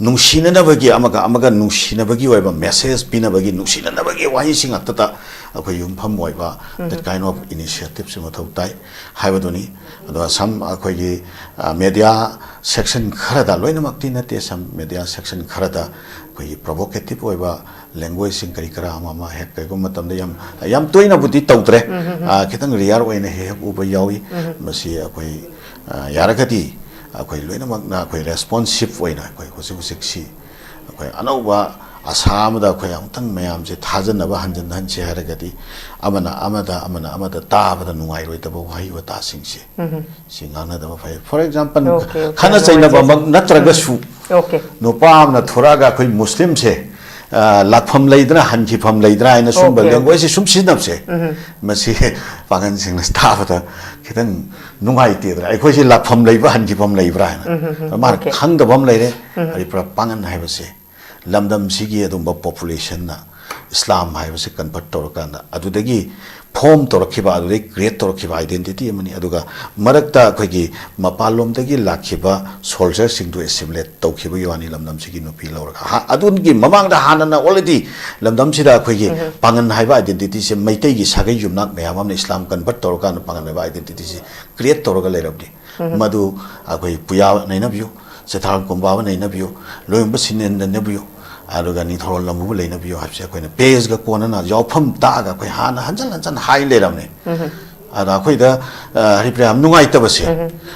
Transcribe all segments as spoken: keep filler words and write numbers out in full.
ꯅꯨꯡꯁꯤꯅꯅꯕꯒꯤ, ꯑꯃꯒ ꯑꯃꯒ ꯅꯨꯡꯁꯤꯅꯕꯒꯤ ꯑꯣꯏꯕ message ꯄꯤꯅꯕꯒꯤ, ꯅꯨꯡꯁꯤꯅꯅꯕꯒꯤ ꯋꯥꯍꯩꯁꯤ ꯉꯥꯛꯇꯗ ꯑꯩꯈꯣꯏ ꯌꯨꯝꯐꯝ ꯑꯣꯏꯕ, that kind of initiative ꯁꯤ ꯃꯊꯧ ꯇꯥꯏ ꯍꯥꯏꯕꯗꯨꯅꯤ꯫ ꯑꯗꯣ some ꯑꯩꯈꯣꯏꯒꯤ media section ꯈꯔꯗ, ꯂꯣꯏꯅꯃꯛꯇꯤ ꯅꯠꯇꯦ, some media section ꯈꯔꯗ ꯑꯩꯈꯣꯏꯒꯤ provocative ꯑꯣꯏꯕ language ꯁꯤꯡ ꯀꯔꯤ ꯀꯔꯥ ꯑꯃ ꯑꯃ ꯍꯦꯛ ꯀꯩꯒꯨꯝꯕ ꯃꯇꯝꯗ ꯌꯥꯝ, ꯌꯥꯝ ꯇꯣꯏꯅꯕꯨꯗꯤ ꯇꯧꯗ꯭ꯔꯦ꯫ ꯈꯤꯇꯪ rare ꯑꯣꯏꯅ ꯍꯦꯛ ꯍꯦꯛ ꯎꯕ ꯌꯥꯎꯏ꯫ ꯃꯁꯤ ꯑꯩꯈꯣꯏ ꯌꯥꯔꯒꯗꯤ ꯑꯩꯈꯣꯏ ꯂꯣꯏꯅꯃꯛꯅ ꯑꯩꯈꯣꯏ responsive ꯑꯣꯏꯅ ꯑꯩꯈꯣꯏ ꯍꯧꯖꯤꯛ ꯍꯧꯖꯤꯛꯁꯤ ꯑꯩꯈꯣꯏ ꯑꯅꯧꯕ ꯑꯁꯥ ꯑꯃꯗ ꯑꯩꯈꯣꯏ ꯑꯃꯨꯛꯇꯪ ꯃꯌꯥꯝꯁꯦ ꯊꯥꯖꯅꯕ ꯍꯟꯖꯤꯟꯍꯟꯁꯦ ꯍꯥꯏꯔꯒꯗꯤ, ꯑꯃꯅ ꯑꯃꯗ, ꯑꯃꯅ ꯑꯃꯗ ꯇꯥꯕꯗ ꯅꯨꯡꯉꯥꯏꯔꯣꯏꯗꯕ ꯋꯥꯍꯩ ꯋꯥꯇꯥꯁꯤꯡꯁꯦ ꯁꯤ ꯉꯥꯡꯅꯗꯕ ꯐꯩ꯫ For example, okay, okay, ꯈꯠꯅ ꯆꯩꯅꯕꯃꯛ ꯅꯠꯇ꯭ꯔꯒꯁꯨ, okay, ꯅꯨꯄꯥ ꯑꯃꯅ ꯊꯣꯔꯛꯑꯒ ꯑꯩꯈꯣꯏ ꯃꯨꯁꯂꯤꯝꯁꯦ, ꯑ, ꯂꯥꯛꯐꯝ ꯂꯩꯗꯅ, ꯍꯟꯈꯤꯐꯝ ꯂꯩꯗꯅ ꯍꯥꯏꯅ ꯁꯨꯝꯕ, okay, language ꯁꯤ ꯁꯨꯝ ꯁꯤꯖꯤꯟꯅꯕꯁꯦ, ꯃꯁꯤ ꯄꯥꯡꯒꯟꯁꯤꯡꯅ ꯇꯥꯕꯗ ꯈꯤꯇꯪ ꯅꯨꯡꯉꯥꯏꯇꯦꯗꯅ꯫ ꯑꯩꯈꯣꯏꯁꯦ ꯂꯥꯛꯐꯝ ꯂꯩꯕ, ꯍꯟꯈꯤꯐꯝ ꯂꯩꯕ꯭ꯔꯥ ꯍꯥꯏꯅ꯫ ꯃꯥꯅ, okay, ꯈꯪꯗꯕ ꯑꯃ ꯂꯩꯔꯦ, ꯍꯔꯤꯄꯨꯔꯥ ꯄꯥꯡꯒꯟ ꯍꯥꯏꯕꯁꯦ꯫ ꯂꯝꯗꯝꯁꯤꯒꯤ ꯑꯗꯨꯝꯕ population ꯅ ꯏꯁꯂꯥꯝ ꯍꯥꯏꯕꯁꯤ convert ꯇꯧꯔꯀꯥꯟꯗ ꯑꯗꯨꯗꯒꯤ form ꯇꯧꯔꯛꯈꯤꯕ, ꯑꯗꯨꯗꯒꯤ create ꯇꯧꯔꯛꯈꯤꯕ identity ꯑꯃꯅꯤ꯫ ꯑꯗꯨꯒ ꯃꯔꯛꯇ ꯑꯩꯈꯣꯏꯒꯤ ꯃꯄꯥꯟꯂꯣꯝꯗꯒꯤ ꯂꯥꯛꯈꯤꯕ soldier ꯁꯤꯡꯗꯨ assimilate ꯇꯧꯈꯤꯕꯒꯤ ꯋꯥꯅꯤ, ꯂꯝꯗꯝꯁꯤꯒꯤ ꯅꯨꯄꯤ ꯂꯧꯔꯒ꯫ ꯍꯥ-, ꯑꯗꯨꯒꯤ ꯃꯃꯥꯡꯗ ꯍꯥꯟꯅꯅ already ꯂꯝꯗꯝꯁꯤꯗ ꯑꯩꯈꯣꯏꯒꯤ ꯄꯥꯡꯒꯟ ꯍꯥꯏꯕ identity ꯁꯦ ꯃꯩꯇꯩꯒꯤ ꯁꯥꯒꯩ ꯌꯨꯝꯅꯥꯛ ꯃꯌꯥꯝ ꯑꯃꯅ ꯏꯁꯂꯥꯝ convert ꯇꯧꯔꯀꯥꯟꯗ ꯄꯥꯡꯒꯟ ꯍꯥꯏꯕ identity ꯁꯦ create ꯇꯧꯔꯒ ꯂꯩꯔꯕꯅꯤ꯫ ꯃꯗꯨ ꯑꯩꯈꯣꯏ ꯄꯨꯌꯥ ꯅꯩꯅꯕꯤꯌꯨ, ꯆꯩꯊꯥꯔꯣꯜ ꯀꯣꯝꯕꯥꯕ ꯅꯩꯅꯕꯤꯌꯨ, ꯂꯣꯏꯌꯣꯝꯕ ꯁꯤꯅꯦꯟ ꯅꯩꯅꯕꯤꯌꯨ, ꯑꯗꯨꯒ ꯅꯤꯡꯊꯧꯔꯣꯜ ꯂꯝꯕꯨꯕ ꯅꯩꯅꯕꯤꯌꯨ ꯍꯥꯏꯕꯁꯦ ꯑꯩꯈꯣꯏꯅ base ꯀ ꯀꯣꯟꯅꯅ ꯌꯥꯎꯐꯝ ꯇꯥꯛꯑꯒ ꯑꯩꯈꯣꯏ ꯍꯥꯟꯅ ꯍꯟꯖꯟ ꯍꯟꯖꯟ ꯍꯥꯏ ꯂꯩꯔꯕꯅꯦ꯫ ꯑꯗ ꯑꯩꯈꯣꯏꯗ, ꯑ, ꯍꯔꯤꯄ꯭ꯔꯤꯌꯥ ꯌꯥꯝ ꯅꯨꯡꯉꯥꯏꯇꯕꯁꯦ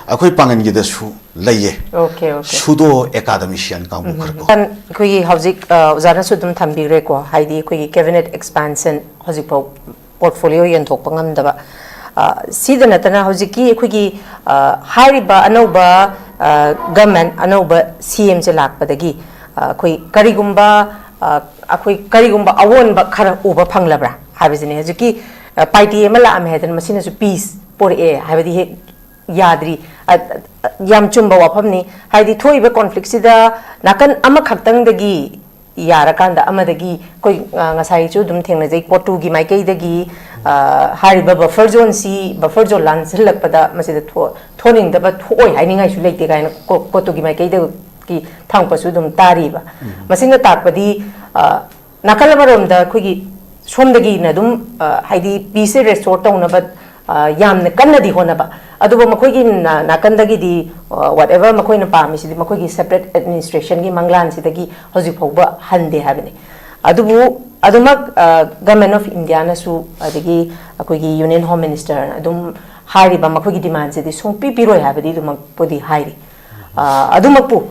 ꯑꯩꯈꯣꯏ ꯄꯥꯡꯒꯟꯒꯤꯗꯁꯨ ꯂꯩꯌꯦ꯫ Okay, okay. Pseudo academician ꯀꯥꯡꯕꯨ ꯈꯔ ꯀꯣ꯫ ꯑꯩꯈꯣꯏꯒꯤ ꯍꯧꯖꯤꯛ, ꯑ, ꯑꯣꯖꯥꯅꯁꯨ ꯑꯗꯨꯝ ꯊꯝꯕꯤꯈ꯭ꯔꯦꯀꯣ, ꯍꯥꯏꯗꯤ ꯑꯩꯈꯣꯏꯒꯤ cabinet expansion ꯍꯧꯖꯤꯛꯐꯥꯎ portfolio ꯌꯦꯟꯊꯣꯛꯄ ꯉꯝꯗꯕ꯫ ꯑ, ꯁꯤꯗ ꯅꯠꯇꯅ ꯍꯧꯖꯤꯛꯀꯤ ꯑꯩꯈꯣꯏꯒꯤ, ꯑ, ꯍꯥꯏꯔꯤꯕ ꯑꯅꯧꯕ, ꯑ, government, ꯑꯅꯧꯕ C M ꯁꯦ ꯂꯥꯛꯄꯗꯒꯤ, ꯑ, ꯑꯩꯈꯣꯏ ꯀꯔꯤꯒꯨꯝꯕ, ꯑ, ꯑꯩꯈꯣꯏ ꯀꯔꯤꯒꯨꯝꯕ ꯑꯑꯣꯟꯕ ꯈꯔ ꯎꯕ ꯐꯪꯂꯕ꯭ꯔꯥ ꯍꯥꯏꯕꯁꯤꯅꯦ꯫ ꯍꯧꯖꯤꯛꯀꯤ, ꯑ, party ꯑꯃ ꯂꯥꯛꯑꯝꯃꯦ ꯍꯥꯏꯗꯅ ꯃꯁꯤꯅꯁꯨ peace ꯄꯣꯔꯛꯑꯦ ꯍꯥꯏꯕꯗꯤ ꯍꯦꯛ ꯌꯥꯗ꯭ꯔꯤ꯫ ꯑ, ꯑ, ꯌꯥꯝ ꯆꯨꯝꯕ ꯋꯥꯐꯝꯅꯤ꯫ ꯍꯥꯏꯗꯤ ꯊꯣꯛꯏꯕ conflict ꯁꯤꯗ ꯅꯥꯀꯟ ꯑꯃꯈꯛꯇꯪꯗꯒꯤ ꯌꯥꯔꯀꯥꯟꯗ ꯑꯃꯗꯒꯤ ꯑꯩꯈꯣꯏ, ꯑ, ꯉꯁꯥꯏꯁꯨ ꯑꯗꯨꯝ ꯊꯦꯡꯅꯖꯩ, ꯀꯣꯇꯨꯒꯤ ꯃꯥꯏꯀꯩꯗꯒꯤ, ꯑ, ꯍꯥꯏꯔꯤꯕ buffer zone ꯁꯤ, buffer zone ꯂꯥꯟꯁꯤꯜꯂꯛꯄꯗ ꯃꯁꯤꯗ ꯊꯣ-, ꯊꯣꯛꯍꯟꯅꯤꯡꯗꯕ, ꯊꯣꯛꯑꯣꯏ ꯍꯥꯏꯅꯤꯡꯉꯥꯏꯁꯨ ꯂꯩꯇꯦ ꯀꯥꯏꯅ ꯀꯣ-, ꯀꯣꯇꯨꯒꯤ ꯃꯥꯏꯀꯩꯗ ꯀꯤ ꯊꯥꯡꯄꯁꯨ ꯑꯗꯨꯝ ꯇꯥꯔꯤꯕ꯫ ꯃꯁꯤꯅ ꯇꯥꯛꯄꯗꯤ, ꯑ, ꯅꯥꯀꯜ ꯑꯃꯔꯣꯝꯗ ꯑꯩꯈꯣꯏꯒꯤ ꯁꯣꯝꯗꯒꯤꯅ ꯑꯗꯨꯝ, ꯑ, ꯍꯥꯏꯗꯤ peace ꯁꯦ restore ꯇꯧꯅꯕ, ꯑ, ꯌꯥꯝꯅ ꯀꯟꯅꯗꯤ ꯍꯣꯠꯅꯕ, ꯑꯗꯨꯕꯨ ꯃꯈꯣꯏꯒꯤ ꯅꯥ-, ꯅꯥꯀꯟꯗꯒꯤꯗꯤ, ꯑ, whatever ꯃꯈꯣꯏꯅ ꯄꯥꯝꯃꯤꯁꯤꯗꯤ ꯃꯈꯣꯏꯒꯤ separate administration ꯒꯤ ꯃꯪꯂꯥꯟꯁꯤꯗꯒꯤ ꯍꯧꯖꯤꯛ ꯐꯥꯎꯕ ꯍꯟꯗꯦ ꯍꯥꯏꯕꯅꯤ꯫ ꯑꯗꯨꯕꯨ ꯑꯗꯨꯃꯛ, ꯑ, Government of India ꯅꯁꯨ, ꯑꯗꯒꯤ ꯑꯩꯈꯣꯏꯒꯤ Union Home Minister ꯅ ꯑꯗꯨꯝ ꯍꯥꯏꯔꯤꯕ ꯃꯈꯣꯏꯒꯤ demand ꯁꯤꯗꯤ ꯁꯨꯡꯄꯤ ꯄꯤꯔꯣꯏ ꯍꯥꯏꯕꯗꯤ ꯑꯗꯨꯃꯛꯄꯨꯗꯤ ꯍꯥꯏꯔꯤ꯫ ꯑ, ꯑꯗꯨꯃꯛꯄꯨ,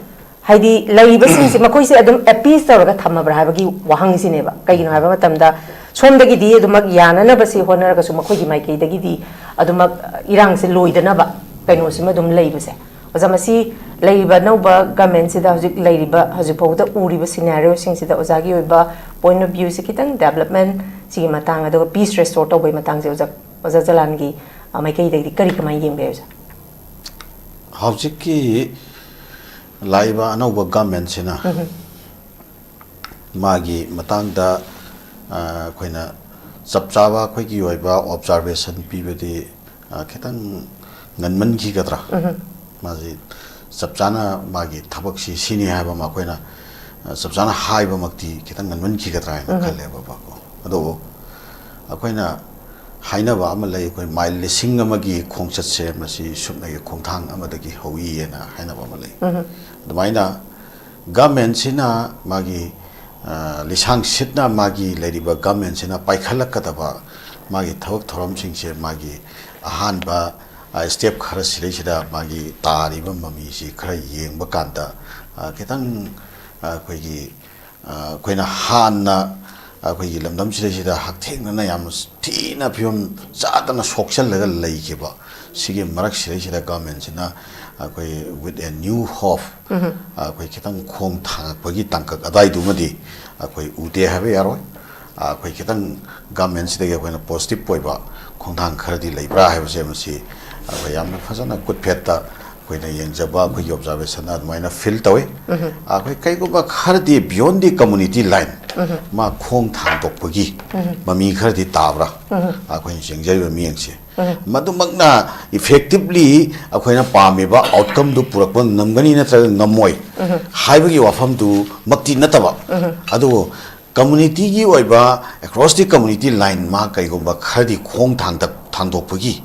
ꯍꯥꯏꯗꯤ ꯂꯩꯔꯤꯕꯁꯤꯡꯁꯤ ꯃꯈꯣꯏꯁꯦ ꯑꯗꯨꯝ appease ꯇꯧꯔꯒ ꯊꯝꯃꯕ꯭ꯔꯥ ꯍꯥꯏꯕꯒꯤ ꯋꯥꯍꯪꯁꯤꯅꯦꯕ꯫ ꯀꯩꯒꯤꯅꯣ ꯍꯥꯏꯕ ꯃꯇꯝꯗ, ꯁꯣꯝꯗꯒꯤꯗꯤ ꯑꯗꯨꯃꯛ ꯌꯥꯅꯅꯕꯁꯤ ꯍꯣꯠꯅꯔꯒꯁꯨ ꯃꯈꯣꯏꯒꯤ ꯃꯥꯏꯀꯩꯗꯒꯤꯗꯤ ꯑꯗꯨꯃꯛ ꯏꯔꯥꯡꯁꯦ ꯂꯣꯏꯗꯅꯕ ꯀꯩꯅꯣꯁꯤꯃ ꯑꯗꯨꯝ ꯂꯩꯕꯁꯦ꯫ ꯑꯣꯖꯥ, ꯃꯁꯤ ꯂꯩꯔꯤꯕ ꯑꯅꯧꯕ government ꯁꯤꯗ ꯍꯧꯖꯤꯛ ꯂꯩꯔꯤꯕ, ꯍꯧꯖꯤꯛ ꯐꯥꯎꯕꯗ ꯎꯔꯤꯕ scenario ꯁꯤꯡꯁꯤꯗ ꯑꯣꯖꯥꯒꯤ ꯑꯣꯏꯕ point of view ꯁꯦ ꯈꯤꯇꯪ, development ꯁꯤꯒꯤ ꯃꯇꯥꯡ, ꯑꯗꯨꯒ peace restore ꯇꯧꯕꯒꯤ ꯃꯇꯥꯡꯁꯦ ꯑꯣꯖꯥ, ꯑꯣꯖꯥ ꯖꯂꯥꯟꯒꯤ, ꯑ, ꯃꯥꯏꯀꯩꯗꯒꯤꯗꯤ ꯀꯔꯤ ꯀꯃꯥꯏꯅ ꯌꯦꯡꯕ ꯌꯥꯏ, ꯑꯣꯖꯥ? ꯍꯧꯖꯤꯛꯀꯤ ꯂꯥꯛꯏꯕ ꯑꯅꯧꯕ government ꯁꯤꯅ ꯃꯥꯒꯤ ꯃꯇꯥꯡꯗ, ꯑ, ꯑꯩꯈꯣꯏꯅ ꯆꯞ ꯆꯥꯕ ꯑꯩꯈꯣꯏꯒꯤ ꯑꯣꯏꯕ observation ꯄꯤꯕꯗꯤ, ꯑ, ꯈꯤꯇꯪ ꯉꯟꯃꯟꯈꯤꯒꯗ꯭ꯔꯥ? ꯃꯥꯁꯤ ꯆꯞ ꯆꯥꯅ ꯃꯥꯒꯤ ꯊꯕꯛꯁꯤ ꯁꯤꯅꯤ ꯍꯥꯏꯕ ꯑꯃ ꯑꯩꯈꯣꯏꯅ, ꯑ, ꯆꯞ ꯆꯥꯅ ꯍꯥꯏꯕꯃꯛꯇꯤ ꯈꯤꯇꯪ ꯉꯟꯃꯟꯈꯤꯒꯗ꯭ꯔꯥ ꯍꯥꯏꯅ ꯈꯜꯂꯦꯕꯀꯣ꯫ ꯑꯗꯨꯕꯨ ꯑꯩꯈꯣꯏꯅ ꯍꯥꯏꯅꯕ ꯑꯃ ꯂꯩ, ꯑꯩꯈꯣꯏ ꯃꯥꯏꯜ ꯂꯤꯁꯤꯡ ꯑꯃꯒꯤ ꯈꯣꯡꯆꯠꯁꯦ ꯃꯁꯤ ꯁꯨꯞꯅꯒꯤ ꯈꯣꯡꯊꯥꯡ ꯑꯃꯗꯒꯤ ꯍꯧꯏ ꯍꯥꯏꯅ ꯍꯥꯏꯅꯕ ꯑꯃ ꯂꯩ꯫ ꯑꯗꯨꯃꯥꯏꯅ government ꯁꯤꯅ ꯃꯥꯒꯤ, ꯑ, ꯂꯤꯁꯥꯡ ꯁꯤꯠꯅ ꯃꯥꯒꯤ ꯂꯩꯔꯤꯕ government ꯁꯤꯅ ꯄꯥꯏꯈꯠꯂꯛꯀꯗꯕ ꯃꯥꯒꯤ ꯊꯕꯛ ꯊꯧꯔꯝꯁꯤꯡꯁꯦ ꯃꯥꯒꯤ ꯑꯍꯥꯟꯕ, ꯑ, step ꯈꯔ ꯁꯤꯗꯩꯁꯤꯗ ꯃꯥꯒꯤ ꯇꯥꯔꯤꯕ ꯃꯃꯤꯁꯤ ꯈꯔ ꯌꯦꯡꯕ ꯀꯥꯟꯗ, ꯑ, ꯈꯤꯇꯪ, ꯑ, ꯑꯩꯈꯣꯏꯒꯤ, ꯑ, ꯑꯩꯈꯣꯏꯅ ꯍꯥꯟꯅ ꯑꯩꯈꯣꯏꯒꯤ ꯂꯝꯗꯝꯁꯤꯗꯩꯁꯤꯗ ꯍꯛꯊꯦꯡꯅꯅ ꯌꯥꯝꯅ ꯊꯤꯅ ꯐꯤꯕꯝ ꯆꯥꯗꯅ ꯁꯣꯛꯆꯜꯂꯒ ꯂꯩꯈꯤꯕ ꯁꯤꯒꯤ ꯃꯔꯛꯁꯤꯗꯩꯁꯤꯗ government ꯁꯤꯅ ꯑꯩꯈꯣꯏ with a new hope, ꯑꯩꯈꯣꯏ ꯈꯤꯇꯪ ꯈꯣꯡ ꯊꯥꯡꯉꯛꯄꯒꯤ ꯇꯥꯡꯀꯛ ꯑꯗꯥꯏꯗꯨꯃꯗꯤ ꯑꯩꯈꯣꯏ ꯎꯗꯦ ꯍꯥꯏꯕ ꯌꯥꯔꯣꯏ꯫ ꯑꯩꯈꯣꯏ ꯈꯤꯇꯪ government ꯁꯤꯗꯒꯤ ꯑꯩꯈꯣꯏꯅ positive ꯑꯣꯏꯕ ꯈꯣꯡꯊꯥꯡ ꯈꯔꯗꯤ ꯂꯩꯕ꯭ꯔꯥ ꯍꯥꯏꯕꯁꯦ ꯃꯁꯤ ꯑꯩꯈꯣꯏ ꯌꯥꯝꯅ ꯐꯖꯅ ꯀꯨꯠꯐꯦꯠꯇ ꯑꯩꯈꯣꯏꯅ ꯌꯦꯡꯖꯕ ꯑꯩꯈꯣꯏꯒꯤ observation ꯗ ꯑꯗꯨꯃꯥꯏꯅ feel ꯇꯧꯏ꯫ ꯑꯩꯈꯣꯏ ꯀꯩꯒꯨꯝꯕ ꯈꯔꯗꯤ beyond the community line ꯃꯥ ꯈꯣꯡ ꯊꯥꯡꯗꯣꯛꯄꯒꯤ ꯃꯃꯤ ꯈꯔꯗꯤ ꯇꯥꯕ꯭ꯔꯥ? ꯑꯩꯈꯣꯏꯅ ꯌꯦꯡꯖꯔꯤꯕ ꯃꯤꯠꯌꯦꯡꯁꯦ꯫ ꯃꯗꯨꯃꯛꯅ effectively ꯑꯩꯈꯣꯏꯅ ꯄꯥꯝꯃꯤꯕ outcomeꯗꯨ ꯄꯨꯔꯛꯄ ꯉꯝꯒꯅꯤ ꯅꯠꯇ꯭ꯔꯒ ꯉꯝꯃꯣꯏ ꯍꯥꯏꯕꯒꯤ ꯋꯥꯐꯝꯗꯨꯃꯛꯇꯤ ꯅꯠꯇꯕ, ꯑꯗꯨꯕꯨ communityꯒꯤ ꯑꯣꯏꯕ, across the community line ꯃꯥ ꯀꯩꯒꯨꯝꯕ ꯈꯔꯗꯤ ꯈꯣꯡ ꯊꯥꯡꯗ-, ꯊꯥꯡꯗꯣꯛꯄꯒꯤ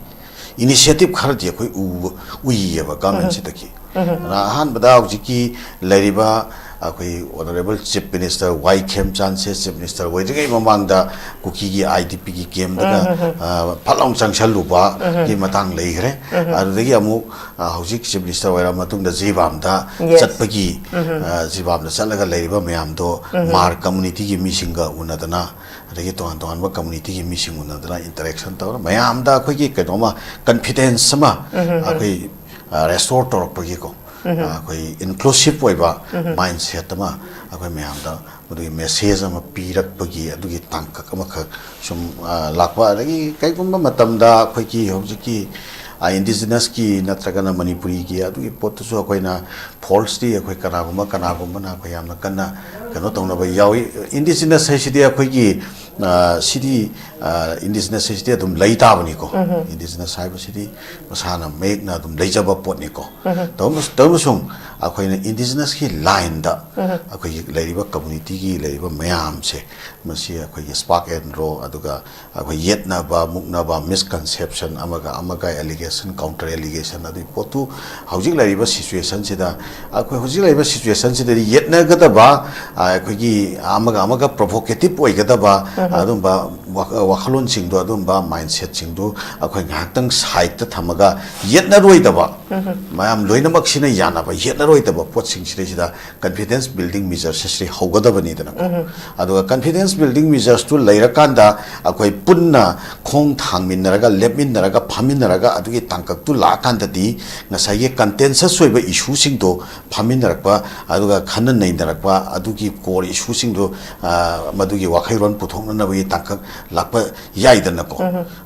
initiative ꯈꯔꯗꯤ ꯑꯩꯈꯣꯏ ꯎꯕ-, ꯎꯏꯌꯦꯕ governmentꯁꯤꯗꯒꯤ꯫ ꯑꯗꯨꯅ ꯑꯍꯥꯟꯕꯗ ꯍꯧꯖꯤꯛꯀꯤ ꯂꯩꯔꯤꯕ ꯑꯩꯈꯣꯏ Honourable Chief Minister ꯋꯥꯏ ꯈꯦꯝꯆꯥꯟꯁꯦ Chief Minister ꯑꯣꯏꯗ꯭ꯔꯤꯉꯩ ꯃꯃꯥꯡꯗ ꯀꯨꯀꯤꯒꯤ IDPꯒꯤ campꯇꯒ, ꯑ, ꯐꯠ ꯂꯥꯎ ꯆꯪꯁꯜꯂꯨꯕꯒꯤ ꯃꯇꯥꯡ ꯂꯩꯈ꯭ꯔꯦ꯫ ꯑꯗꯨꯗꯒꯤ ꯑꯃꯨꯛ, ꯑ, ꯍꯧꯖꯤꯛ Chief Minister ꯑꯣꯏꯔꯕ ꯃꯇꯨꯡꯗ ꯖꯤꯔꯤꯕꯥꯝꯗ Yes. ꯆꯠꯄꯒꯤ, ꯑ, ꯖꯤꯔꯤꯕꯥꯝꯗ ꯆꯠꯂꯒ ꯂꯩꯔꯤꯕ ꯃꯌꯥꯝꯗꯣ ꯃꯥꯔ communityꯒꯤ ꯃꯤꯁꯤꯡꯒ ꯎꯅꯗꯅ, ꯑꯗꯒꯤ ꯇꯣꯉꯥꯟ ꯇꯣꯉꯥꯟꯕ communityꯒꯤ ꯃꯤꯁꯤꯡ ꯎꯅꯗꯅ interaction ꯇꯧꯔ ꯃꯌꯥꯝꯗ ꯑꯩꯈꯣꯏꯒꯤ ꯀꯩꯅꯣꯃ confidence ꯑꯃ ꯑꯩꯈꯣꯏ, ꯑ, restore ꯇꯧꯔꯛꯄꯒꯤꯀꯣ, ꯑ, ꯑꯩꯈꯣꯏ inclusive ꯑꯣꯏꯕ mindset ꯑꯃ ꯑꯩꯈꯣꯏ ꯃꯌꯥꯝꯗ ꯃꯗꯨꯒꯤ message ꯑꯃ ꯄꯤꯔꯛꯄꯒꯤ ꯑꯗꯨꯒꯤ ꯇꯥꯡꯀꯛ ꯑꯃꯈꯛ ꯁꯨꯝ, ꯑ, ꯂꯥꯛꯄ꯫ ꯑꯗꯒꯤ ꯀꯩꯒꯨꯝꯕ ꯃꯇꯝꯗ ꯑꯩꯈꯣꯏꯒꯤ ꯍꯧꯖꯤꯛꯀꯤ, ꯑ, indigenousꯀꯤ ꯅꯠꯇ꯭ꯔꯒꯅ ꯃꯅꯤꯄꯨꯔꯤꯒꯤ ꯑꯗꯨꯒꯤ ꯄꯣꯠꯇꯨꯁꯨ ꯑꯩꯈꯣꯏꯅ falsely ꯑꯩꯈꯣꯏ ꯀꯅꯥꯒꯨꯝꯕ ꯀꯅꯥꯒꯨꯝꯕꯅ ꯑꯩꯈꯣꯏ ꯌꯥꯝꯅ ꯀꯟꯅ ꯀꯩꯅꯣ ꯇꯧꯅꯕ ꯌꯥꯎꯏ꯫ Indigenous ꯍꯥꯏꯁꯤꯗꯤ ꯑꯩꯈꯣꯏꯒꯤ, ꯑ, ꯁꯤꯗꯤ, ꯑ, indigenous ꯍꯥꯏꯁꯤꯗꯤ ꯑꯗꯨꯝ ꯂꯩ ꯇꯥꯕꯅꯤꯀꯣ꯫ Indigenous ꯍꯥꯏꯕꯁꯤꯗꯤ ꯃꯁꯥꯅ ꯃꯌꯦꯛꯅ ꯑꯗꯨꯝ ꯂꯩꯖꯕ ꯄꯣꯠꯅꯤꯀꯣ꯫ ꯇꯧꯕ-, ꯇꯧꯕꯁꯨꯡ ꯑꯩꯈꯣꯏꯅ indigenousꯀꯤ lineꯗ ꯑꯩꯈꯣꯏꯒꯤ ꯂꯩꯔꯤꯕ communityꯒꯤ ꯂꯩꯔꯤꯕ ꯃꯌꯥꯝꯁꯦ, ꯃꯁꯤ ꯑꯩꯈꯣꯏꯒꯤ spark and row, ꯑꯗꯨꯒ ꯑꯩꯈꯣꯏ ꯌꯦꯠꯅꯕ, ꯃꯨꯛꯅꯕ, misconception, ꯑꯃꯒ ꯑꯃꯒ allegation, counter allegation, ꯑꯗꯨꯒꯤ ꯄꯣꯠꯇꯨ ꯍꯧꯖꯤꯛ ꯂꯩꯔꯤꯕ situationꯁꯤꯗ, ꯑꯩꯈꯣꯏ ꯍꯧꯖꯤꯛ ꯂꯩꯔꯤꯕ situationꯁꯤꯗꯗꯤ ꯌꯦꯠꯅꯒꯗꯕ, ꯑ, ꯑꯩꯈꯣꯏꯒꯤ ꯑꯃꯒ ꯑꯃꯒ provocative ꯑꯣꯏꯒꯗꯕ, ꯑꯗꯨꯝꯕ ꯋꯥꯈ-, ꯋꯥꯈꯜꯂꯣꯟꯁꯤꯡꯗꯣ, ꯑꯗꯨꯝꯕ mindsetꯁꯤꯡꯗꯣ ꯑꯩꯈꯣꯏ ꯉꯥꯏꯍꯥꯛꯇꯪ sideꯇ ꯊꯝꯃꯒ ꯌꯦꯠꯅꯔꯣꯏꯗꯕ, ꯃꯌꯥꯝ ꯂꯣꯏꯅꯃꯛꯁꯤꯅ ꯌꯥꯅꯕ ꯌꯦꯠꯅꯔꯣꯏꯗꯕ ꯄꯣꯠꯁꯤꯡꯁꯤꯗꯩꯁꯤꯗ confidence building measuresꯁꯤ ꯍꯧꯒꯗꯕꯅꯤꯗꯅꯀꯣ꯫ ꯑꯗꯨꯒ confidence building measuresꯇꯨ ꯂꯩꯔꯀꯥꯟꯗ ꯑꯩꯈꯣꯏ ꯄꯨꯟꯅ ꯈꯣꯡ ꯊꯥꯡꯃꯤꯟꯅꯔꯒ, ꯂꯦꯞꯃꯤꯟꯅꯔꯒ, ꯐꯝꯃꯤꯟꯅꯔꯒ ꯑꯗꯨꯒꯤ ꯇꯥꯡꯀꯛꯇꯨ ꯂꯥꯛꯑꯀꯥꯟꯗꯗꯤ ꯉꯁꯥꯏꯒꯤ contentious ꯑꯣꯏꯕ issueꯁꯤꯡꯗꯣ ꯐꯝꯃꯤꯟꯅꯔꯛꯄ, ꯑꯗꯨꯒ ꯈꯟꯅ ꯅꯩꯅꯔꯛꯄ, ꯑꯗꯨꯒꯤ core issueꯁꯤꯡꯗꯣ, ꯑ, ꯃꯗꯨꯒꯤ ꯋꯥꯈꯜꯂꯣꯟ ꯄꯨꯊꯣꯛꯅꯅꯕꯒꯤ ꯇꯥꯡꯀꯛ ꯂꯥꯛꯄ ꯌꯥꯏꯗꯅꯀꯣ꯫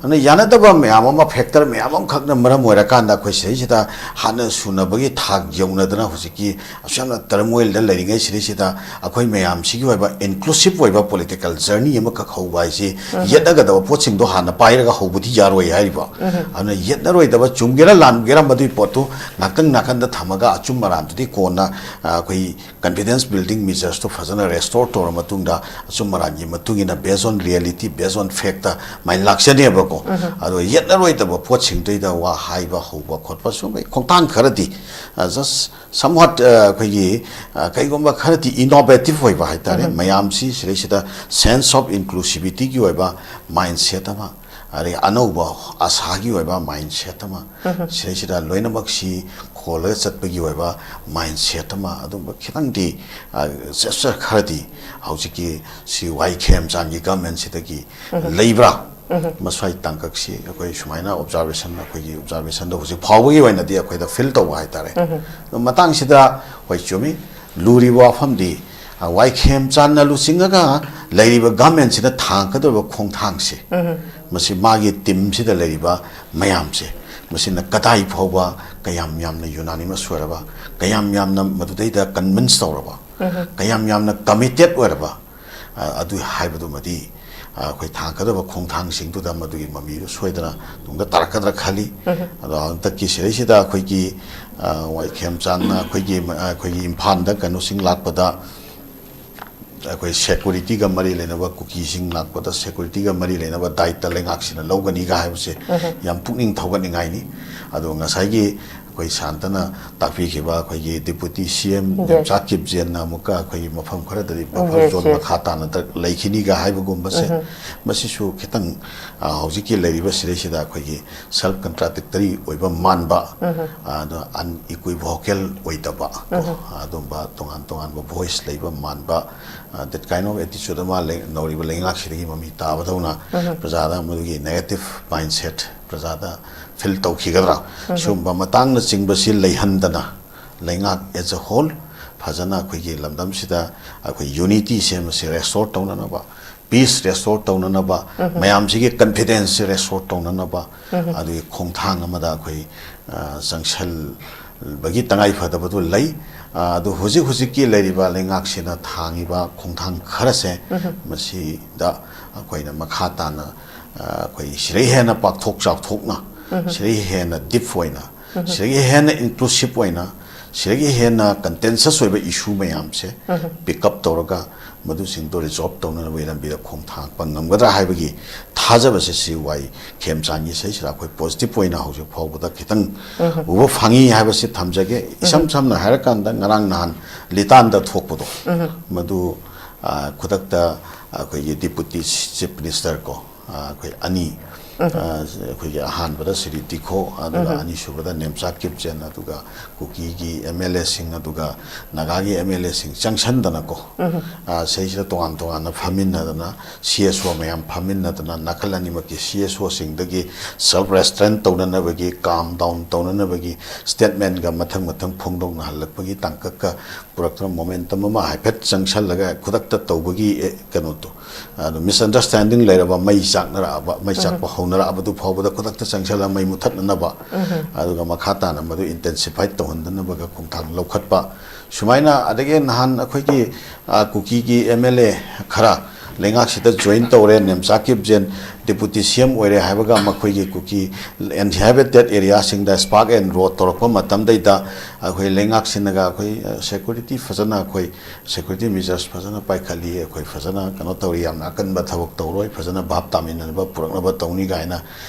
ꯑꯗꯨꯅ ꯌꯥꯅꯗꯕ ꯃꯌꯥꯝ ꯑꯃ, factor ꯃꯌꯥꯝ ꯑꯃꯈꯛꯅ ꯃꯔꯝ ꯑꯣꯏꯔꯀꯥꯟꯗ ꯑꯩꯈꯣꯏ ꯁꯤꯗꯩꯁꯤꯗ ꯍꯥꯟꯅ ꯁꯨꯅꯕꯒꯤ ꯊꯥꯛ ꯌꯧꯅꯗꯅ ꯍꯧꯖꯤꯛꯀꯤ ꯑꯁꯨꯛ ꯌꯥꯝꯅ ꯇꯔꯃꯣꯏꯜꯗ ꯂꯩꯔꯤꯉꯩ ꯁꯤꯗꯩꯁꯤꯗ ꯑꯩꯈꯣꯏ ꯃꯌꯥꯝꯁꯤꯒꯤ ꯑꯣꯏꯕ ꯏꯟꯀ꯭ꯂꯨꯁꯤꯞ ꯑꯣꯏꯕ ꯄꯣꯂꯤꯇꯤꯀꯦꯜ ꯖꯔꯅꯤ ꯑꯃꯈꯛ ꯍꯧꯕ ꯍꯥꯏꯁꯤ ꯌꯦꯠꯅꯒꯗꯕ ꯄꯣꯠꯁꯤꯡꯗꯣ ꯍꯥꯟꯅ ꯄꯥꯏꯔꯒ ꯍꯧꯕꯗꯤ ꯌꯥꯔꯣꯏ ꯍꯥꯏꯔꯤꯕ꯫ ꯑꯗꯨꯅ ꯌꯦꯠꯅꯔꯣꯏꯗꯕ, ꯆꯨꯝꯒꯦꯔꯥ ꯂꯥꯟꯒꯦꯔꯥ, ꯃꯗꯨꯒꯤ ꯄꯣꯠꯇꯨ ꯉꯥꯛꯇꯪ ꯅꯥꯀꯟꯗ ꯊꯝꯃꯒ ꯑꯆꯨꯝ ꯑꯔꯥꯟꯗꯨꯗꯤ ꯀꯣꯟꯅ, ꯑ, ꯑꯩꯈꯣꯏ ꯀꯟꯐꯤꯗꯦꯟꯁ ꯕꯤꯜꯗꯤꯡ ꯃꯤꯖꯔꯁꯇꯨ ꯐꯖꯅ ꯔꯦꯁꯇꯣꯔ ꯇꯧꯔ ꯃꯇꯨꯡꯗ ꯑꯆꯨꯝ ꯑꯔꯥꯟꯒꯤ ꯃꯇꯨꯡ ꯏꯟꯅ based on reality, based on factꯇ ꯃꯥꯏꯅ ꯂꯥꯛꯆꯅꯦꯕꯀꯣ꯫ ꯑꯗꯣ ꯌꯦꯠꯅꯔꯣꯏꯗꯕ ꯄꯣꯠꯁꯤꯡꯗꯨꯗ ꯋꯥ ꯍꯥꯏꯕ ꯍꯧꯕ ꯈꯣꯠꯄ ꯁꯨꯝꯕꯒꯤ ꯈꯣꯡꯊꯥꯡ ꯈꯔꯗꯤ, ꯑ, just somewhat, ꯑ, ꯑꯩꯈꯣꯏꯒꯤ, ꯑ, ꯀꯩꯒꯨꯝꯕ ꯈꯔꯗꯤ ꯏꯅꯣꯚꯦꯇꯤꯚ ꯑꯣꯏꯕ ꯍꯥꯏꯇꯥꯔꯦ꯫ ꯃꯌꯥꯝꯁꯤ ꯁꯤꯗꯩꯁꯤꯗ ꯁꯦꯟꯁ ꯑꯣꯐ ꯏꯟꯀ꯭ꯂꯨꯁꯤꯚꯤꯇꯤꯒꯤ ꯑꯣꯏꯕ ꯃꯥꯏꯟꯁꯦꯠ ꯑꯃ, ꯑꯗꯩ ꯑꯅꯧꯕ ꯑꯁꯥꯒꯤ ꯑꯣꯏꯕ ꯃꯥꯏꯟꯁꯦꯠ ꯑꯃ, ꯁꯤꯗꯩꯁꯤꯗ ꯂꯣꯏꯅꯃꯛꯁꯤ ꯈꯣꯜꯂꯒ ꯆꯠꯄꯒꯤ ꯑꯣꯏꯕ ꯃꯥꯏꯟꯁꯦꯠ ꯑꯃ, ꯑꯗꯨꯝꯕ ꯈꯤꯇꯪꯗꯤ, ꯑ, ꯖꯦꯁꯆꯔ ꯈꯔꯗꯤ ꯍꯧꯖꯤꯛꯀꯤ ꯁꯤ ꯋꯥꯏ ꯈꯦꯝꯆꯥꯟꯒꯤ ꯒꯃꯦꯟꯁꯤꯗꯒꯤ ꯂꯩꯕ꯭ꯔꯥ? ꯃꯁ꯭ꯋꯥꯏ ꯇꯥꯡꯀꯛꯁꯤ ꯑꯩꯈꯣꯏ ꯁꯨꯃꯥꯏꯅ ꯑꯣꯕꯖꯥꯔꯕꯦꯁꯟ, ꯑꯩꯈꯣꯏꯒꯤ ꯑꯣꯕꯖꯥꯔꯕꯦꯁꯟꯗ ꯍꯧꯖꯤꯛ ꯐꯥꯎꯕꯒꯤ ꯑꯣꯏꯅꯗꯤ ꯑꯩꯈꯣꯏꯗ ꯐꯤꯜ ꯇꯧꯕ ꯍꯥꯏꯇꯥꯔꯦ꯫ ꯑꯗꯣ ꯃꯇꯥꯡꯁꯤꯗ ꯍꯣꯏ, ꯆꯨꯝꯃꯤ, ꯂꯨꯔꯤꯕ ꯋꯥꯐꯝꯗꯤ, ꯑ, ꯋꯥꯏ ꯈꯦꯝꯆꯥꯟꯅ ꯂꯨꯆꯤꯡꯉꯒ ꯂꯩꯔꯤꯕ ꯒꯃꯦꯟꯁꯤꯅ ꯊꯥꯡꯒꯗꯧꯔꯤꯕ ꯈꯣꯡꯊꯥꯡꯁꯦ, ꯃꯁꯤ ꯃꯥꯒꯤ ꯇꯤꯝꯁꯤꯗ ꯂꯩꯔꯤꯕ ꯃꯌꯥꯝꯁꯦ, ꯃꯁꯤꯅ ꯀꯗꯥꯏ ꯐꯥꯎꯕ ꯀꯌꯥꯝ ꯌꯥꯝꯅ ꯌꯨꯅꯥꯅꯤꯃꯁ ꯑꯣꯏꯔꯕ, ꯀꯌꯥꯝ ꯌꯥꯝꯅ ꯃꯗꯨꯗꯩꯗ ꯀꯟꯚꯤꯟꯁ ꯇꯧꯔꯕ, ꯀꯌꯥꯝ ꯌꯥꯝꯅ ꯀꯃꯤꯇꯦꯠ ꯑꯣꯏꯔꯕ, ꯑ, ꯑꯗꯨ ꯍꯥꯏꯕꯗꯨꯃꯗꯤ, ꯑ, ꯑꯩꯈꯣꯏ ꯊꯥꯡꯒꯗꯕ ꯈꯣꯡꯊꯥꯡꯁꯤꯡꯗꯨꯗ ꯃꯗꯨꯒꯤ ꯃꯃꯤꯗꯨ ꯁꯣꯏꯗꯅ ꯇꯨꯡꯗ ꯇꯥꯔꯛꯀꯗ꯭ꯔꯥ ꯈꯜꯂꯤ꯫ ꯑꯗꯣ ꯍꯟꯗꯛꯀꯤ ꯁꯤꯗꯩꯁꯤꯗ ꯑꯩꯈꯣꯏꯒꯤ, ꯑ, ꯋꯥꯏ ꯈꯦꯝꯆꯥꯟꯅ ꯑꯩꯈꯣꯏꯒꯤ, ꯑ, ꯑꯩꯈꯣꯏꯒꯤ ꯏꯝꯐꯥꯜꯗ ꯀꯩꯅꯣꯁꯤꯡ ꯂꯥꯛꯄꯗ, ꯑꯩꯈꯣꯏ ꯁꯦꯀꯨꯔꯤꯇꯤꯒ ꯃꯔꯤ ꯂꯩꯅꯕ, ꯀꯨꯀꯤꯁꯤꯡ ꯂꯥꯛꯄꯗ ꯁꯦꯀꯨꯔꯤꯇꯤꯒ ꯃꯔꯤ ꯂꯩꯅꯕ ꯗꯥꯏꯇ ꯂꯩꯉꯥꯛꯁꯤꯅ ꯂꯧꯒꯅꯤꯒ ꯍꯥꯏꯕꯁꯦ ꯌꯥꯝ ꯄꯨꯛꯅꯤꯡ ꯊꯧꯒꯠꯅꯤꯡꯉꯥꯏꯅꯤ꯫ ꯑꯗꯣ ꯉꯁꯥꯏꯒꯤ ꯑꯩꯈꯣꯏ ꯁꯥꯟꯇꯅ ꯇꯥꯛꯄꯤꯈꯤꯕ ꯑꯩꯈꯣꯏꯒꯤ ꯗꯤꯄꯨꯇꯤ ꯁꯤ ꯑꯦꯝ ꯌꯦꯝꯆꯥ ꯀꯤꯞꯖꯦꯟꯅ ꯑꯃꯨꯛꯀ ꯑꯩꯈꯣꯏꯒꯤ ꯃꯐꯝ ꯈꯔꯗꯗꯤ ꯕꯐꯔ ꯖꯣꯟ ꯃꯈꯥ ꯇꯥꯅ ꯂꯩꯈꯤꯅꯤꯒ ꯍꯥꯏꯕꯒꯨꯝꯕꯁꯦ, ꯃꯁꯤꯁꯨ ꯈꯤꯇꯪ, ꯑ, ꯍꯧꯖꯤꯛꯀꯤ ꯂꯩꯔꯤꯕ ꯁꯤꯗꯩꯁꯤꯗ ꯑꯩꯈꯣꯏꯒꯤ ꯁꯦꯜꯐ ꯀꯟꯇ꯭ꯔꯥꯗꯤꯛꯇꯔꯤ ꯑꯣꯏꯕ ꯃꯥꯟꯕ, ꯑꯗꯣ ꯑꯟꯏꯀ꯭ꯋꯤꯚꯣꯀꯦꯜ ꯑꯣꯏꯗꯕ, ꯑꯗꯨꯝꯕ ꯇꯣꯉꯥꯟ ꯇꯣꯉꯥꯟꯕ ꯚꯣꯏꯁ ꯂꯩꯕ ꯃꯥꯟꯕ, ꯑ, that kind of attitude ꯑꯃ ꯂꯩ-, ꯅꯧꯔꯤꯕ ꯂꯩꯉꯥꯛꯁꯤꯗꯒꯤ ꯃꯃꯤ ꯇꯥꯕꯗꯧꯅ ꯄ꯭ꯔꯖꯥꯗ ꯃꯗꯨꯒꯤ negative mindset ꯄ꯭ꯔꯖꯥꯗ ꯐꯤꯜ ꯇꯧꯈꯤꯒꯗ꯭ꯔꯥ? ꯁꯤꯒꯨꯝꯕ ꯃꯇꯥꯡꯅꯆꯤꯡꯕꯁꯤ ꯂꯩꯍꯟꯗꯅ ꯂꯩꯉꯥꯛ as a whole ꯐꯖꯅ ꯑꯩꯈꯣꯏꯒꯤ ꯂꯝꯗꯝꯁꯤꯗ ꯑꯩꯈꯣꯏ ꯌꯨꯅꯤꯇꯤꯁꯦ ꯃꯁꯤ ꯔꯦꯁꯇꯣꯔ ꯇꯧꯅꯅꯕ, ꯄꯤꯁ ꯔꯦꯁꯇꯣꯔ ꯇꯧꯅꯅꯕ, ꯃꯌꯥꯝꯁꯤꯒꯤ ꯀꯟꯐꯤꯗꯦꯟꯁꯁꯦ ꯔꯦꯁꯇꯣꯔ ꯇꯧꯅꯅꯕ, ꯑꯗꯨꯒꯤ ꯈꯣꯡꯊꯥꯡ ꯑꯃꯗ ꯑꯩꯈꯣꯏ, ꯑ, ꯆꯪꯁꯜ-, ꯕꯒꯤ ꯇꯉꯥꯏ ꯐꯗꯕꯗꯨ ꯂꯩ꯫ ꯑ, ꯑꯗꯨ ꯍꯧꯖꯤꯛ ꯍꯧꯖꯤꯛꯀꯤ ꯂꯩꯔꯤꯕ ꯂꯩꯉꯥꯛꯁꯤꯅ ꯊꯥꯡꯉꯤꯕ ꯈꯣꯡꯊꯥꯡ ꯈꯔꯁꯦ, ꯃꯁꯤꯗ ꯑꯩꯈꯣꯏꯅ ꯃꯈꯥ ꯇꯥꯅ, ꯑ, ꯑꯩꯈꯣꯏ ꯁꯤꯗꯒꯤ ꯍꯦꯟꯅ ꯄꯥꯛꯊꯣꯛ ꯆꯥꯎꯊꯣꯛꯅ, ꯁꯤꯗꯒꯤ ꯍꯦꯟꯅ ꯗꯤꯞ ꯑꯣꯏꯅ, ꯁꯤꯗꯒꯤ ꯍꯦꯟꯅ ꯏꯟꯀ꯭ꯂꯨꯁꯤꯞ ꯑꯣꯏꯅ, ꯁꯤꯗꯒꯤ ꯍꯦꯟꯅ ꯀꯟꯇꯦꯟꯁꯁꯁ ꯑꯣꯏꯕ ꯏꯁꯨ ꯃꯌꯥꯝꯁꯦ ꯄꯤꯛ ꯑꯞ ꯇꯧꯔꯒ ꯃꯗꯨꯁꯤꯡꯗꯣ ꯔꯤꯖꯣꯜꯕ ꯇꯧꯅꯅꯕꯒꯤ ꯂꯝꯕꯤꯗ ꯈꯣꯡ ꯊꯥꯡꯉꯛꯄ ꯉꯝꯒꯗ꯭ꯔꯥ ꯍꯥꯏꯕꯒꯤ ꯊꯥꯖꯕꯁꯦ ꯁꯤ ꯋꯥꯏ ꯈꯦꯝꯆꯥꯟꯒꯤ ꯏꯁꯩꯁꯤꯗ ꯑꯩꯈꯣꯏ ꯄꯣꯖꯤꯇꯤꯚ ꯑꯣꯏꯅ ꯍꯧꯖꯤꯛ ꯐꯥꯎꯕꯗ ꯈꯤꯇꯪ ꯎꯕ ꯐꯪꯉꯤ ꯍꯥꯏꯕꯁꯤ ꯊꯝꯖꯒꯦ꯫ ꯏꯁꯝ ꯁꯝꯅ ꯍꯥꯏꯔꯀꯥꯟꯗ ꯉꯔꯥꯡ ꯅꯍꯥꯟ ꯂꯤꯇꯥꯟꯗ ꯊꯣꯛꯄꯗꯣ, ꯃꯗꯨ, ꯑ, ꯈꯨꯗꯛꯇ ꯑꯩꯈꯣꯏꯒꯤ ꯗꯤꯄꯨꯇꯤ ꯆꯤꯐ ꯃꯤꯅꯤꯁꯇꯔ ꯀꯣ, ꯑ, ꯑꯩꯈꯣꯏ ꯑꯅꯤ, ꯑ, ꯑꯩꯈꯣꯏꯒꯤ ꯑꯍꯥꯟꯕꯗ ꯁꯤꯔꯤ ꯇꯤꯈꯣ, ꯑꯗꯨꯒ ꯑꯅꯤꯁꯨꯕꯗ ꯅꯦꯝꯆꯥ ꯀꯤꯞꯆꯦꯟ, ꯑꯗꯨꯒ ꯀꯨꯀꯤꯒꯤ ꯑꯦꯝ ꯑꯦꯜ ꯑꯦꯁꯤꯡ, ꯑꯗꯨꯒ ꯅꯥꯒꯥꯒꯤ ꯑꯦꯝ ꯑꯦꯜ ꯑꯦꯁꯤꯡ ꯆꯪꯁꯟꯗꯅꯀꯣ, ꯑ, ꯁꯤꯗꯩꯁꯤꯗ ꯇꯣꯉꯥꯟ ꯇꯣꯉꯥꯟꯅ ꯐꯝꯃꯤꯟꯅꯗꯅ, ꯁꯤ ꯑꯦꯁ ꯑꯣ ꯃꯌꯥꯝ ꯐꯝꯃꯤꯟꯅꯗꯅ, ꯅꯥꯀꯜ ꯑꯅꯤꯃꯛꯀꯤ ꯁꯤ ꯑꯦꯁ ꯑꯣꯁꯤꯡꯗꯒꯤ ꯁꯦꯜꯐ ꯔꯦꯁꯇ꯭ꯔꯦꯟ ꯇꯧꯅꯅꯕꯒꯤ, ꯀꯥꯝ ꯗꯥꯎꯟ ꯇꯧꯅꯅꯕꯒꯤ ꯁ꯭ꯇꯦꯠꯃꯦꯟꯒ ꯃꯊꯪ ꯃꯊꯪ ꯐꯣꯡꯗꯣꯛꯅꯍꯜꯂꯛꯄꯒꯤ ꯇꯥꯡꯀꯛꯀ ꯄꯨꯔꯛꯇꯨꯅ ꯃꯣꯃꯦꯟꯇꯝ ꯑꯃ ꯍꯥꯏꯐꯦꯠ ꯆꯪꯁꯜꯂꯒ ꯈꯨꯗꯛꯇ ꯇꯧꯕꯒꯤ, ꯑꯦ, ꯀꯩꯅꯣꯗꯣ, ꯑꯗꯣ ꯃꯤꯁꯑꯟꯗꯔꯁꯇꯦꯟꯗꯤꯡ ꯂꯩꯔꯕ, ꯃꯩ ꯆꯥꯛꯅꯔꯛꯑꯕ, ꯃꯩ ꯆꯥꯛꯄ ꯍꯧꯅꯔꯛꯑꯕꯗꯨ ꯐꯥꯎꯕꯗ ꯈꯨꯗꯛꯇ ꯆꯪꯁꯜꯂꯒ ꯃꯩ ꯃꯨꯊꯠꯅꯅꯕ, ꯑꯗꯨꯒ ꯃꯈꯥ ꯇꯥꯅ ꯃꯗꯨ ꯏꯟꯇꯦꯟꯁꯤꯐꯥꯏ ꯇꯧꯍꯟꯗꯅꯕꯒ ꯈꯣꯡꯊꯥꯡ ꯂꯧꯈꯠꯄ, ꯁꯨꯃꯥꯏꯅ꯫ ꯑꯗꯒꯤ ꯅꯍꯥꯟ ꯑꯩꯈꯣꯏꯒꯤ, ꯑ, ꯀꯨꯀꯤꯒꯤ ꯑꯦꯝ ꯑꯦꯜ ꯑꯦ ꯈꯔ ꯂꯩꯉꯥꯛꯁꯤꯗ ꯖꯣꯏꯟ ꯇꯧꯔꯦ, ꯅꯦꯝꯆꯥ ꯀꯤꯞꯖꯦꯟ ꯗꯤꯄꯨꯇꯤ ꯁꯤ ꯑꯦꯝ ꯑꯣꯏꯔꯦ ꯍꯥꯏꯕꯒ ꯃꯈꯣꯏꯒꯤ ꯀꯨꯀꯤ ꯏꯟꯍꯦꯕꯤꯇꯦꯠ ꯑꯦꯔꯤꯌꯥꯁꯤꯡꯗ ꯁ꯭ꯄꯥꯔꯛ ꯑꯦꯟ ꯔꯣꯠ ꯇꯧꯔꯛꯄ ꯃꯇꯝꯗꯩꯗ ꯑꯩꯈꯣꯏ ꯂꯩꯉꯥꯛꯁꯤꯅꯒ ꯑꯩꯈꯣꯏ, ꯑ, ꯁꯦꯀ꯭ꯌꯨꯔꯤꯇꯤ ꯐꯖꯅ, ꯑꯩꯈꯣꯏ ꯁꯦꯀ꯭ꯌꯨꯔꯤꯇꯤ ꯃꯤꯖꯔꯁ ꯐꯖꯅ ꯄꯥꯏꯈꯠꯂꯤ, ꯑꯩꯈꯣꯏ ꯐꯖꯅ ꯀꯩꯅꯣ ꯇꯧꯔꯤ, ꯌꯥꯝꯅ ꯑꯀꯟꯕ ꯊꯕꯛ ꯇꯧꯔꯣꯏ, ꯐꯖꯅ ꯚꯥꯞ ꯇꯥꯃꯤꯟꯅꯅꯕ ꯄꯨꯔꯛꯅꯕ ꯇꯧꯅꯤ ꯀꯥꯏꯅ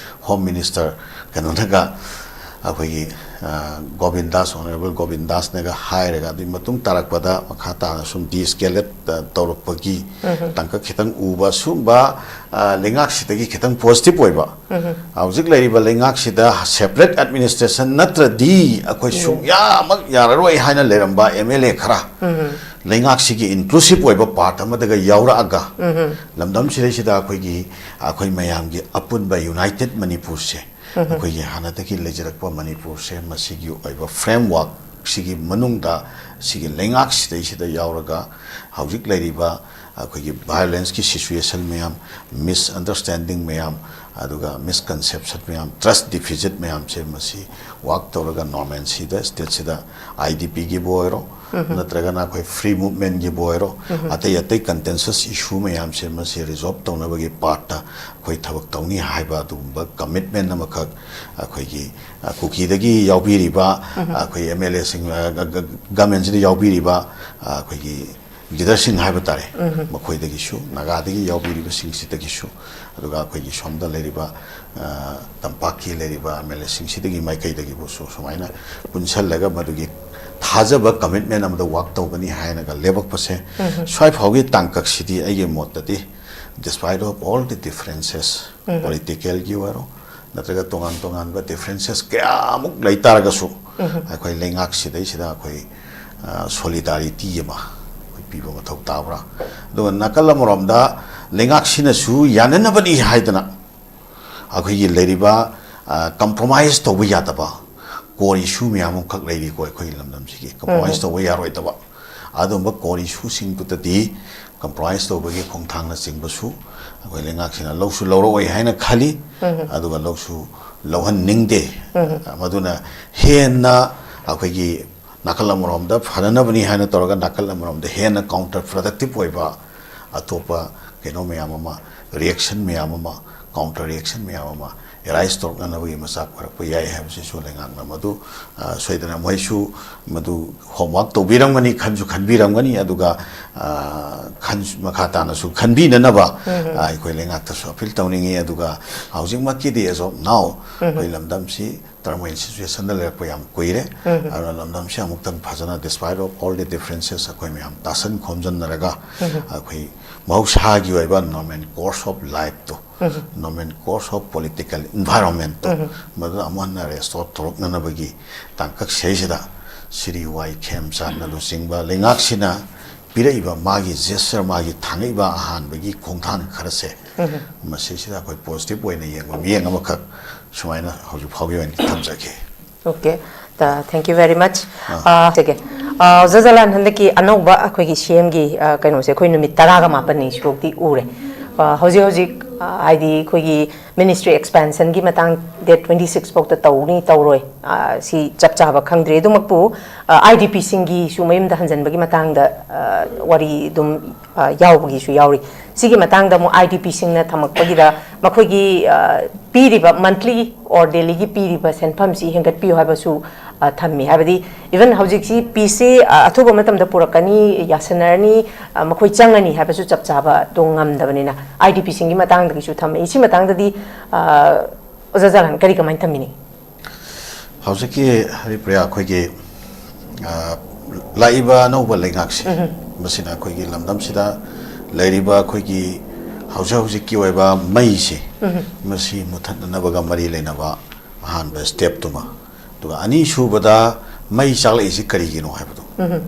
ꯍꯣꯝ ꯃꯤꯅꯤꯁꯇꯔ ꯀꯩꯅꯣꯅꯒ, ꯑꯩꯈꯣꯏꯒꯤ, ꯑ, ꯒꯣꯕꯤꯟꯗꯥꯁ, ꯑꯣꯅꯔꯦꯕꯜ ꯒꯣꯕꯤꯟꯗꯥꯁꯅꯒ ꯍꯥꯏꯔꯒ, ꯑꯗꯨꯒꯤ ꯃꯇꯨꯡ ꯇꯥꯔꯛꯄꯗ ꯃꯈꯥ ꯇꯥꯅ ꯁꯨꯝ ꯗꯤꯑꯦꯁꯀꯦꯂꯦꯠ, ꯑ, ꯇꯧꯔꯛꯄꯒꯤ ꯇꯥꯡꯀꯛ ꯈꯤꯇꯪ ꯎꯕ, ꯁꯨꯝꯕ, ꯑ, ꯂꯩꯉꯥꯛꯁꯤꯗꯒꯤ ꯈꯤꯇꯪ ꯄꯣꯖꯤꯇꯤꯚ ꯑꯣꯏꯕ, ꯍꯧꯖꯤꯛ ꯂꯩꯔꯤꯕ ꯂꯩꯉꯥꯛꯁꯤꯗ ꯁꯦꯄꯔꯦꯠ ꯑꯦꯗꯃꯤꯅꯤꯁꯇ꯭ꯔꯦꯁꯟ ꯅꯠꯇ꯭ꯔꯗꯤ ꯑꯩꯈꯣꯏ ꯁꯨꯡꯌꯥꯃꯛ ꯌꯥꯔꯔꯣꯏ ꯍꯥꯏꯅ ꯂꯩꯔꯝꯕ ꯑꯦꯝ ꯑꯦꯜ ꯑꯦ ꯈꯔ ꯂꯩꯉꯥꯛꯁꯤꯒꯤ ꯏꯟꯀ꯭ꯂꯨꯁꯤꯚ ꯑꯣꯏꯕ ꯄꯥꯔꯠ ꯑꯃꯗꯒ ꯌꯥꯎꯔꯛꯑꯒ, ꯂꯝꯗꯝꯁꯤꯗꯩꯁꯤꯗ ꯑꯩꯈꯣꯏꯒꯤ, ꯑꯩꯈꯣꯏ ꯃꯌꯥꯝꯒꯤ ꯑꯄꯨꯟꯕ ꯌꯨꯅꯥꯏꯇꯦꯠ ꯃꯅꯤꯄꯨꯔꯁꯦ, ꯑꯩꯈꯣꯏꯒꯤ ꯍꯥꯟꯅꯗꯒꯤ ꯂꯩꯖꯔꯛꯄ ꯃꯅꯤꯄꯨꯔꯁꯦ, ꯃꯁꯤꯒꯤ ꯑꯣꯏꯕ ꯐ꯭ꯔꯦꯝꯋꯥꯔꯛꯁꯤꯒꯤ ꯃꯅꯨꯡꯗ ꯁꯤꯒꯤ ꯂꯩꯉꯥꯛꯁꯤꯗꯩꯁꯤꯗ ꯌꯥꯎꯔꯒ ꯍꯧꯖꯤꯛ ꯂꯩꯔꯤꯕ ꯑꯩꯈꯣꯏꯒꯤ violence ꯀꯤ situation ꯃꯌꯥꯝ, misunderstanding ꯃꯌꯥꯝ, ꯑꯗꯨꯒ misconception ꯃꯌꯥꯝ, trust deficit ꯃꯌꯥꯝꯁꯦ ꯃꯁꯤ work ꯇꯧꯔꯒ normalcy ꯗ, state ꯁꯤꯗ, IDP ꯒꯤꯕꯨ ꯑꯣꯏꯔꯣ, ꯅꯠꯇ꯭ꯔꯒꯅ ꯑꯩꯈꯣꯏ free movement ꯒꯤꯕꯨ ꯑꯣꯏꯔꯣ, ꯑꯇꯩ ꯑꯇꯩ contentious issue ꯃꯌꯥꯝꯁꯦ ꯃꯁꯤ resolve ꯇꯧꯅꯕꯒꯤ part ꯇ ꯑꯩꯈꯣꯏ ꯊꯕꯛ ꯇꯧꯅꯤ ꯍꯥꯏꯕ ꯑꯗꯨꯒꯨꯝꯕ commitment ꯑꯃꯈꯛ ꯑꯩꯈꯣꯏꯒꯤ, ꯑ, ꯀꯨꯀꯤꯗꯒꯤ ꯌꯥꯎꯕꯤꯔꯤꯕ, ꯑꯩꯈꯣꯏ MLA ꯁꯤꯡ, ꯑ, ꯒ-, ꯒ-, government ꯁꯤꯗ ꯌꯥꯎꯕꯤꯔꯤꯕ, ꯑ, ꯑꯩꯈꯣꯏꯒꯤ leader ꯁꯤꯡ ꯍꯥꯏꯕ ꯇꯥꯔꯦ, ꯃꯈꯣꯏꯗꯒꯤꯁꯨ, ꯅꯥꯒꯥꯗꯒꯤ ꯌꯥꯎꯕꯤꯔꯤꯕꯁꯤꯡꯁꯤꯗꯒꯤꯁꯨ, ꯑꯗꯨꯒ ꯑꯩꯈꯣꯏꯒꯤ ꯁꯣꯝꯗ ꯂꯩꯔꯤꯕ, ꯑ, ꯇꯝꯄꯥꯛꯀꯤ ꯂꯩꯔꯤꯕ MLA ꯁꯤꯡꯁꯤꯗꯒꯤ ꯃꯥꯏꯀꯩꯗꯒꯤꯕꯨꯁꯨ ꯁꯨꯃꯥꯏꯅ ꯄꯨꯟꯁꯜꯂꯒ ꯃꯗꯨꯒꯤ ꯊꯥꯖꯕ commitment ꯑꯃꯗ work ꯇꯧꯒꯅꯤ ꯍꯥꯏꯅꯒ ꯂꯦꯞꯄꯛꯄꯁꯦ, ꯁ꯭ꯋꯥꯏ ꯐꯥꯎꯒꯤ ꯇꯥꯡꯀꯛꯁꯤꯗꯤ ꯑꯩꯒꯤ ꯃꯣꯠꯇꯗꯤ, despite of all the differences, political ꯒꯤ ꯑꯣꯏꯔꯣ, ꯅꯠꯇ꯭ꯔꯒ ꯇꯣꯉꯥꯟ ꯇꯣꯉꯥꯟꯕ differences ꯀꯌꯥꯃꯨꯛ ꯂꯩ ꯇꯥꯔꯒꯁꯨ, ꯑꯩꯈꯣꯏ ꯂꯩꯉꯥꯛꯁꯤꯗꯩꯁꯤꯗ ꯑꯩꯈꯣꯏ, ꯑ, solidarity ꯑꯃ ꯑꯩꯈꯣꯏ ꯄꯤꯕ ꯃꯊꯧ ꯇꯥꯕ꯭ꯔꯥ? ꯑꯗꯨꯒ ꯅꯥꯀꯜ ꯑꯃꯔꯣꯝꯗ ꯂꯩꯉꯥꯛꯁꯤꯅꯁꯨ ꯌꯥꯅꯅꯕꯅꯤ ꯍꯥꯏꯗꯅ ꯑꯩꯈꯣꯏꯒꯤ ꯂꯩꯔꯤꯕ, ꯑ, compromise ꯇꯧꯕ ꯌꯥꯗꯕ core issue ꯃꯌꯥꯝ ꯑꯃꯈꯛ ꯂꯩꯔꯤꯀꯣ ꯑꯩꯈꯣꯏꯒꯤ ꯂꯝꯗꯝꯁꯤꯒꯤ꯫ Compromise ꯇꯧꯕ ꯌꯥꯔꯣꯏꯗꯕ ꯑꯗꯨꯒꯨꯝꯕ core issue ꯁꯤꯡꯗꯨꯗꯗꯤ compromise ꯇꯧꯕꯒꯤ ꯈꯣꯡꯊꯥꯡꯅꯆꯤꯡꯕꯁꯨ ꯑꯩꯈꯣꯏ ꯂꯩꯉꯥꯛꯁꯤꯅ ꯂꯧꯁꯨ ꯂꯧꯔꯛꯑꯣꯏ ꯍꯥꯏꯅ ꯈꯜꯂꯤ, ꯑꯗꯨꯒ ꯂꯧꯁꯨ ꯂꯧꯍꯟꯅꯤꯡꯗꯦ꯫ ꯃꯗꯨꯅ ꯍꯦꯟꯅ ꯑꯩꯈꯣꯏꯒꯤ ꯅꯥꯀꯜ ꯑꯃꯔꯣꯝꯗ ꯐꯅꯅꯕꯅꯤ ꯍꯥꯏꯅ ꯇꯧꯔꯒ ꯅꯥꯀꯜ ꯑꯃꯔꯣꯝꯗ ꯍꯦꯟꯅ counter productive ꯑꯣꯏꯕ ꯑꯇꯣꯞꯄ ꯀꯩꯅꯣ ꯃꯌꯥꯝ ꯑꯃ, reaction ꯃꯌꯥꯝ ꯑꯃ, counter reaction ꯃꯌꯥꯝ ꯑꯃ arise ꯇꯧꯔꯛꯅꯅꯕꯒꯤ ꯃꯆꯥꯛ ꯑꯣꯏꯔꯛꯄ ꯌꯥꯏ ꯍꯥꯏꯕꯁꯤꯁꯨ ꯂꯩꯉꯥꯛꯅ ꯃꯗꯨ, ꯑ, ꯁꯣꯏꯗꯅ ꯃꯣꯏꯁꯨ ꯃꯗꯨ homework ꯇꯧꯕꯤꯔꯝꯒꯅꯤ, ꯈꯟꯁꯨ ꯈꯟꯕꯤꯔꯝꯒꯅꯤ꯫ ꯑꯗꯨꯒ, ꯑ, ꯈꯟ-, ꯃꯈꯥ ꯇꯥꯅꯁꯨ ꯈꯟꯕꯤꯅꯅꯕ, ꯑ, ꯑꯩꯈꯣꯏ ꯂꯩꯉꯥꯛꯇꯁꯨ appeal ꯇꯧꯅꯤꯡꯉꯤ꯫ ꯑꯗꯨꯒ ꯍꯧꯖꯤꯛꯃꯛꯀꯤꯗꯤ, as of now, ꯑꯩꯈꯣꯏ ꯂꯝꯗꯝꯁꯤ turmoil situation ꯗ ꯂꯩꯔꯛꯄ ꯌꯥꯝ ꯀꯨꯏꯔꯦ꯫ ꯑꯗꯨꯅ ꯂꯝꯗꯝꯁꯤ ꯑꯃꯨꯛꯇꯪ ꯐꯖꯅ, despite of all the differences, ꯑꯩꯈꯣꯏ ꯃꯌꯥꯝ ꯇꯥꯁꯟ ꯈꯣꯝꯖꯤꯟꯅꯔꯒ ꯑꯩꯈꯣꯏ ꯃꯍꯧꯁꯥꯒꯤ ꯑꯣꯏꯕ normal course of life to, normal course of political environment ꯇꯣ, ꯃꯗꯨ ꯑꯃꯨꯛ ꯍꯟꯅ restore ꯇꯧꯔꯛꯅꯅꯕꯒꯤ ꯇꯥꯡꯀꯛ ꯁꯤꯗꯩꯁꯤꯗ ꯁꯤꯔꯤ ꯋꯥꯏ ꯈꯦꯝꯆꯥꯟꯅ ꯂꯨꯆꯤꯡꯕ ꯂꯩꯉꯥꯛꯁꯤꯅ ꯄꯤꯔꯛꯏꯕ ꯃꯥꯒꯤ gesture, ꯃꯥꯒꯤ ꯊꯥꯡꯉꯛꯏꯕ ꯑꯍꯥꯟꯕꯒꯤ ꯈꯣꯡꯊꯥꯡ ꯈꯔꯁꯦ, ꯃꯁꯤꯁꯤꯗ ꯑꯩꯈꯣꯏ positive ꯑꯣꯏꯅ ꯌꯦꯡꯕ ꯃꯤꯠꯌꯦꯡ ꯑꯃꯈꯛ ꯁꯨꯃꯥꯏꯅ ꯍꯧꯖꯤꯛ ꯐꯥꯎꯒꯤ ꯑꯣꯏꯅ ꯊꯝꯖꯒꯦ꯫ Okay, uh, thank you very much. Ah. Uh, ꯁꯤꯒꯤ, ꯑ, ꯑꯣꯖꯥ ꯖꯂꯥꯟ, ꯍꯟꯗꯛꯀꯤ ꯑꯅꯧꯕ ꯑꯩꯈꯣꯏꯒꯤ ꯁꯤ ꯑꯦꯝꯒꯤ, ꯑ, ꯀꯩꯅꯣꯁꯦ ꯑꯩꯈꯣꯏ ꯅꯨꯃꯤꯠ ꯇꯔꯥꯒ ꯃꯥꯄꯟꯅꯤ ꯁꯤꯐꯥꯎꯗꯤ ꯎꯔꯦ꯫ ꯑ, ꯍꯧꯖꯤꯛ ꯍꯧꯖꯤꯛ, ꯑ, ꯍꯥꯏꯗꯤ ꯑꯩꯈꯣꯏꯒꯤ ꯃꯤꯅꯤꯁꯇ꯭ꯔꯤ ꯑꯦꯛꯁꯄꯦꯟꯁꯟꯒꯤ ꯃꯇꯥꯡ, ꯗꯦꯠ ꯇ꯭ꯋꯦꯟꯇꯤ ꯁꯤꯛꯁ ꯐꯥꯎꯗ ꯇꯧꯅꯤ ꯇꯧꯔꯣꯏ, ꯑ, ꯁꯤ ꯆꯞ ꯆꯥꯕ ꯈꯪꯗ꯭ꯔꯤ꯫ ꯑꯗꯨꯃꯛꯄꯨ, ꯑ, ꯑꯥꯏ ꯗꯤ ꯄꯤꯁꯤꯡꯒꯤꯁꯨ ꯃꯌꯨꯝꯗ ꯍꯟꯖꯟꯕꯒꯤ ꯃꯇꯥꯡꯗ, ꯑ, ꯋꯥꯔꯤ ꯑꯗꯨꯝ, ꯑ, ꯌꯥꯎꯕꯒꯤꯁꯨ ꯌꯥꯎꯔꯤ꯫ ꯁꯤꯒꯤ ꯃꯇꯥꯡꯗ ꯑꯃꯨꯛ ꯑꯥꯏ ꯗꯤ ꯄꯤꯁꯤꯡꯅ ꯊꯝꯃꯛꯄꯒꯤꯗ ꯃꯈꯣꯏꯒꯤ, ꯑ, ꯄꯤꯔꯤꯕ ꯃꯟꯊꯂꯤ ꯑꯣꯔ ꯗꯦꯂꯤꯒꯤ ꯄꯤꯔꯤꯕ ꯁꯦꯟꯐꯝꯁꯤ ꯍꯦꯟꯒꯠꯄꯤꯌꯨ ꯍꯥꯏꯕꯁꯨ, ꯑ, ꯊꯝꯃꯤ꯫ ꯍꯥꯏꯕꯗꯤ, ꯏꯚꯟ ꯍꯧꯖꯤꯛꯁꯤ ꯄꯤꯁꯤ, ꯑ, ꯑꯊꯨꯕ ꯃꯇꯝꯗ ꯄꯨꯔꯛꯀꯅꯤ, ꯌꯥꯁꯟꯅꯔꯅꯤ, ꯑ, ꯃꯈꯣꯏ ꯆꯪꯉꯅꯤ ꯍꯥꯏꯕꯁꯨ ꯆꯞ ꯆꯥꯕꯗꯣ ꯉꯝꯗꯕꯅꯤꯅ, ꯑꯥꯏ ꯗꯤ ꯄꯤꯁꯤꯡꯒꯤ ꯃꯇꯥꯡꯗꯒꯤꯁꯨ ꯊꯝꯃꯛꯏ꯫ ꯁꯤ ꯃꯇꯥꯡꯗꯗꯤ, ꯑ, ꯑꯣꯖꯥ ꯖꯂꯥꯟ, ꯀꯔꯤ ꯀꯃꯥꯏꯅ ꯊꯝꯕꯤꯅꯤꯡꯉꯤ? ꯍꯧꯖꯤꯛꯀꯤ ꯍꯔꯤꯄ꯭ꯔꯤꯌꯥ, ꯑꯩꯈꯣꯏꯒꯤ, ꯑ, ꯂꯥꯛꯏꯕ ꯑꯅꯧꯕ ꯂꯩꯉꯥꯛꯁꯦ, ꯎꯝ꯫ ꯃꯁꯤꯅ ꯑꯩꯈꯣꯏꯒꯤ ꯂꯝꯗꯝꯁꯤꯗ ꯂꯩꯔꯤꯕ ꯑꯩꯈꯣꯏꯒꯤ ꯍꯧꯖꯤꯛ ꯍꯧꯖꯤꯛꯀꯤ ꯑꯣꯏꯕ ꯃꯩꯁꯦ, ꯎꯝ꯫ ꯃꯁꯤ ꯃꯨꯊꯠꯅꯅꯕꯒ ꯃꯔꯤ ꯂꯩꯅꯕ ꯑꯍꯥꯟꯕ ꯁ꯭ꯇꯦꯞꯇꯨꯃ, ꯑꯗꯨꯒ ꯑꯅꯤꯁꯨꯕꯗ ꯃꯩ ꯆꯥꯛꯂꯛꯏꯁꯤ ꯀꯔꯤꯒꯤꯅꯣ ꯍꯥꯏꯕꯗꯣ꯫ ꯎꯝ꯫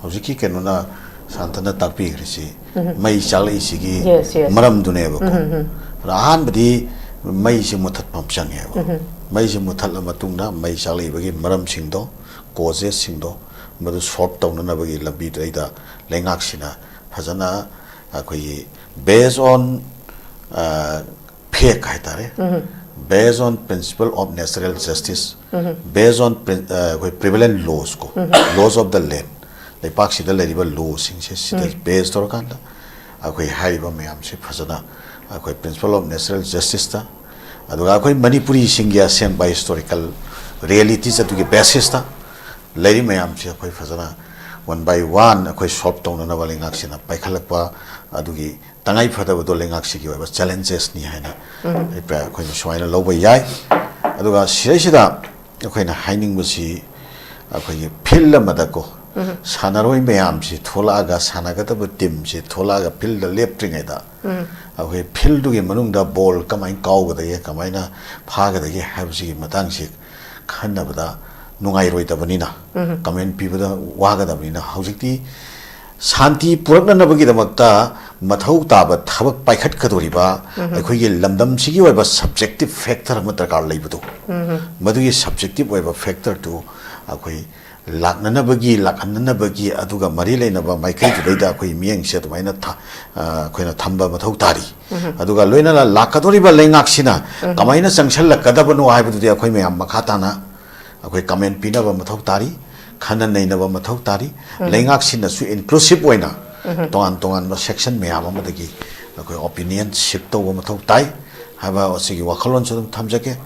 ꯍꯧꯖꯤꯛꯀꯤ ꯀꯩꯅꯣꯅ, ꯁꯥꯟꯇꯅ ꯇꯥꯛꯄꯤꯈ꯭ꯔꯤꯁꯤ, ꯎꯝ꯫ ꯃꯩ ꯆꯥꯛꯂꯛꯏꯁꯤꯒꯤ, yes, yes꯫ ꯃꯔꯝꯗꯨꯅꯦꯕꯀꯣ꯫ ꯎꯝ, ꯎꯝ꯫ ꯑꯗ ꯑꯍꯥꯟꯕꯗꯤ ꯃꯩꯁꯦ ꯃꯨꯊꯠꯐꯝ ꯆꯪꯉꯦꯕ꯫ ꯎꯝ꯫ ꯃꯩꯁꯦ ꯃꯨꯊꯠꯂ ꯃꯇꯨꯡꯗ ꯃꯩ ꯆꯥꯛꯂꯛꯏꯕꯒꯤ ꯃꯔꯝꯁꯤꯡꯗꯣ, ꯀꯣꯖꯦꯁꯁꯤꯡꯗꯣ, ꯃꯗꯨ ꯁꯣꯜꯕ ꯇꯧꯅꯅꯕꯒꯤ ꯂꯝꯕꯤꯗꯩꯗ ꯂꯩꯉꯥꯛꯁꯤꯅ ꯐꯖꯅ ꯑꯩꯈꯣꯏꯒꯤ based on, ꯑ, fact ꯍꯥꯏꯇꯥꯔꯦ, ꯎꯝ꯫ Based on principle of natural justice, um. Based on prin-, ꯑ, ꯑꯩꯈꯣꯏ prevalent laws ꯀꯣ, ꯎꯝ꯫ Laws of the land, ꯂꯩꯄꯥꯛꯁꯤꯗ ꯂꯩꯔꯤꯕ ꯂꯣꯁꯤꯡꯁꯦ ꯁꯤꯗ, ꯎꯝ꯫ Base ꯇꯧꯔꯀꯥꯟꯗ ꯑꯩꯈꯣꯏ ꯍꯥꯏꯔꯤꯕ ꯃꯌꯥꯝꯁꯦ ꯐꯖꯅ ꯑꯩꯈꯣꯏ principle of natural justice ꯇ, ꯑꯗꯨꯒ ꯑꯩꯈꯣꯏ ꯃꯅꯤꯄꯨꯔꯤꯁꯤꯡꯒꯤ ꯑꯁꯦꯡꯕ historical realities ꯑꯗꯨꯒꯤ basis ꯇ ꯂꯩꯔꯤ ꯃꯌꯥꯝꯁꯦ ꯑꯩꯈꯣꯏ ꯐꯖꯅ one by one ꯑꯩꯈꯣꯏ ꯁꯣꯜꯕ ꯇꯧꯅꯅꯕ ꯂꯩꯉꯥꯛꯁꯤꯅ ꯄꯥꯏꯈꯠꯂꯛꯄ ꯑꯗꯨꯒꯤ ꯇꯉꯥꯏ ꯐꯗꯕꯗꯣ ꯂꯩꯉꯥꯛꯁꯤꯒꯤ ꯑꯣꯏꯕ challenges ꯅꯤ ꯍꯥꯏꯅ, ꯎꯝ꯫ ꯑꯩꯈꯣꯏꯅ ꯁꯨꯃꯥꯏꯅ ꯂꯧꯕ ꯌꯥꯏ꯫ ꯑꯗꯨꯒ ꯁꯤꯗꯩꯁꯤꯗ ꯑꯩꯈꯣꯏꯅ ꯍꯥꯏꯅꯤꯡꯕꯁꯤ, ꯑꯩꯈꯣꯏꯒꯤ field ꯑꯃꯗꯀꯣ, ꯎꯝ꯫ ꯁꯥꯟꯅꯔꯣꯏ ꯃꯌꯥꯝꯁꯤ ꯊꯣꯛꯂꯛꯑꯒ, ꯁꯥꯟꯅꯒꯗꯕ team ꯁꯤ ꯊꯣꯛꯂꯛꯑꯒ field ꯗ ꯂꯦꯞꯇ꯭ꯔꯤꯉꯩꯗ, ꯎꯝ꯫ ꯑꯩꯈꯣꯏ field ꯇꯨꯒꯤ ꯃꯅꯨꯡꯗ ball ꯀꯃꯥꯏꯅ ꯀꯥꯎꯒꯗꯒꯦ, ꯀꯃꯥꯏꯅ ꯐꯥꯒꯗꯒꯦ ꯍꯥꯏꯕꯁꯤꯒꯤ ꯃꯇꯥꯡꯁꯤ ꯈꯟꯅꯕꯗ ꯅꯨꯡꯉꯥꯏꯔꯣꯏꯗꯕꯅꯤꯅ, ꯎꯝ꯫ Comment ꯄꯤꯕꯗ ꯋꯥꯒꯗꯕꯅꯤꯅ, ꯍꯧꯖꯤꯛꯇꯤ ꯁꯥꯟꯇꯤ ꯄꯨꯔꯛꯅꯅꯕꯒꯤꯗꯃꯛꯇ ꯃꯊꯧ ꯇꯥꯕ ꯊꯕꯛ ꯄꯥꯏꯈꯠꯀꯗꯧꯔꯤꯕ, ꯎꯝ꯫ ꯑꯩꯈꯣꯏꯒꯤ ꯂꯝꯗꯝꯁꯤꯒꯤ ꯑꯣꯏꯕ subjective factor ꯑꯃ ꯗꯔꯀꯥꯔ ꯂꯩꯕꯗꯣ, ꯎꯝ꯫ ꯃꯗꯨꯒꯤ subjective ꯑꯣꯏꯕ factor ꯗꯨ ꯑꯩꯈꯣꯏ ꯂꯥꯛꯅꯅꯕꯒꯤ, ꯂꯥꯛꯍꯟꯅꯅꯕꯒꯤ, ꯑꯗꯨꯒ ꯃꯔꯤ ꯂꯩꯅꯕ ꯃꯥꯏꯀꯩꯗꯨꯗꯩꯗ ꯑꯩꯈꯣꯏ ꯃꯤꯠꯌꯦꯡꯁꯦ ꯑꯗꯨꯃꯥꯏꯅ ꯊ-, ꯑ, ꯑꯩꯈꯣꯏꯅ ꯊꯝꯕ ꯃꯊꯧ ꯇꯥꯔꯤ꯫ ꯑꯗꯨꯒ ꯂꯣꯏꯅꯅ ꯂꯥꯛꯀꯗꯧꯔꯤꯕ ꯂꯩꯉꯥꯛꯁꯤꯅ ꯀꯃꯥꯏꯅ ꯆꯪꯁꯜꯂꯛꯀꯗꯕꯅꯣ ꯍꯥꯏꯕꯗꯨꯗꯤ ꯑꯩꯈꯣꯏ ꯃꯌꯥꯝ ꯃꯈꯥ ꯇꯥꯅ ꯑꯩꯈꯣꯏ comment ꯄꯤꯅꯕ ꯃꯊꯧ ꯇꯥꯔꯤ, ꯈꯟꯅ ꯅꯩꯅꯕ ꯃꯊꯧ ꯇꯥꯔꯤ꯫ ꯂꯩꯉꯥꯛꯁꯤꯅꯁꯨ inclusive ꯑꯣꯏꯅ ꯇꯣꯉꯥꯟ ꯇꯣꯉꯥꯟꯕ section ꯃꯌꯥꯝ ꯑꯃꯗꯒꯤ ꯑꯩꯈꯣꯏ opinion seek ꯇꯧꯕ ꯃꯊꯧ ꯇꯥꯏ ꯍꯥꯏꯕ ꯑꯁꯤꯒꯤ ꯋꯥꯈꯜꯂꯣꯟꯁꯨ ꯑꯗꯨꯝ ꯊꯝꯖꯒꯦ꯫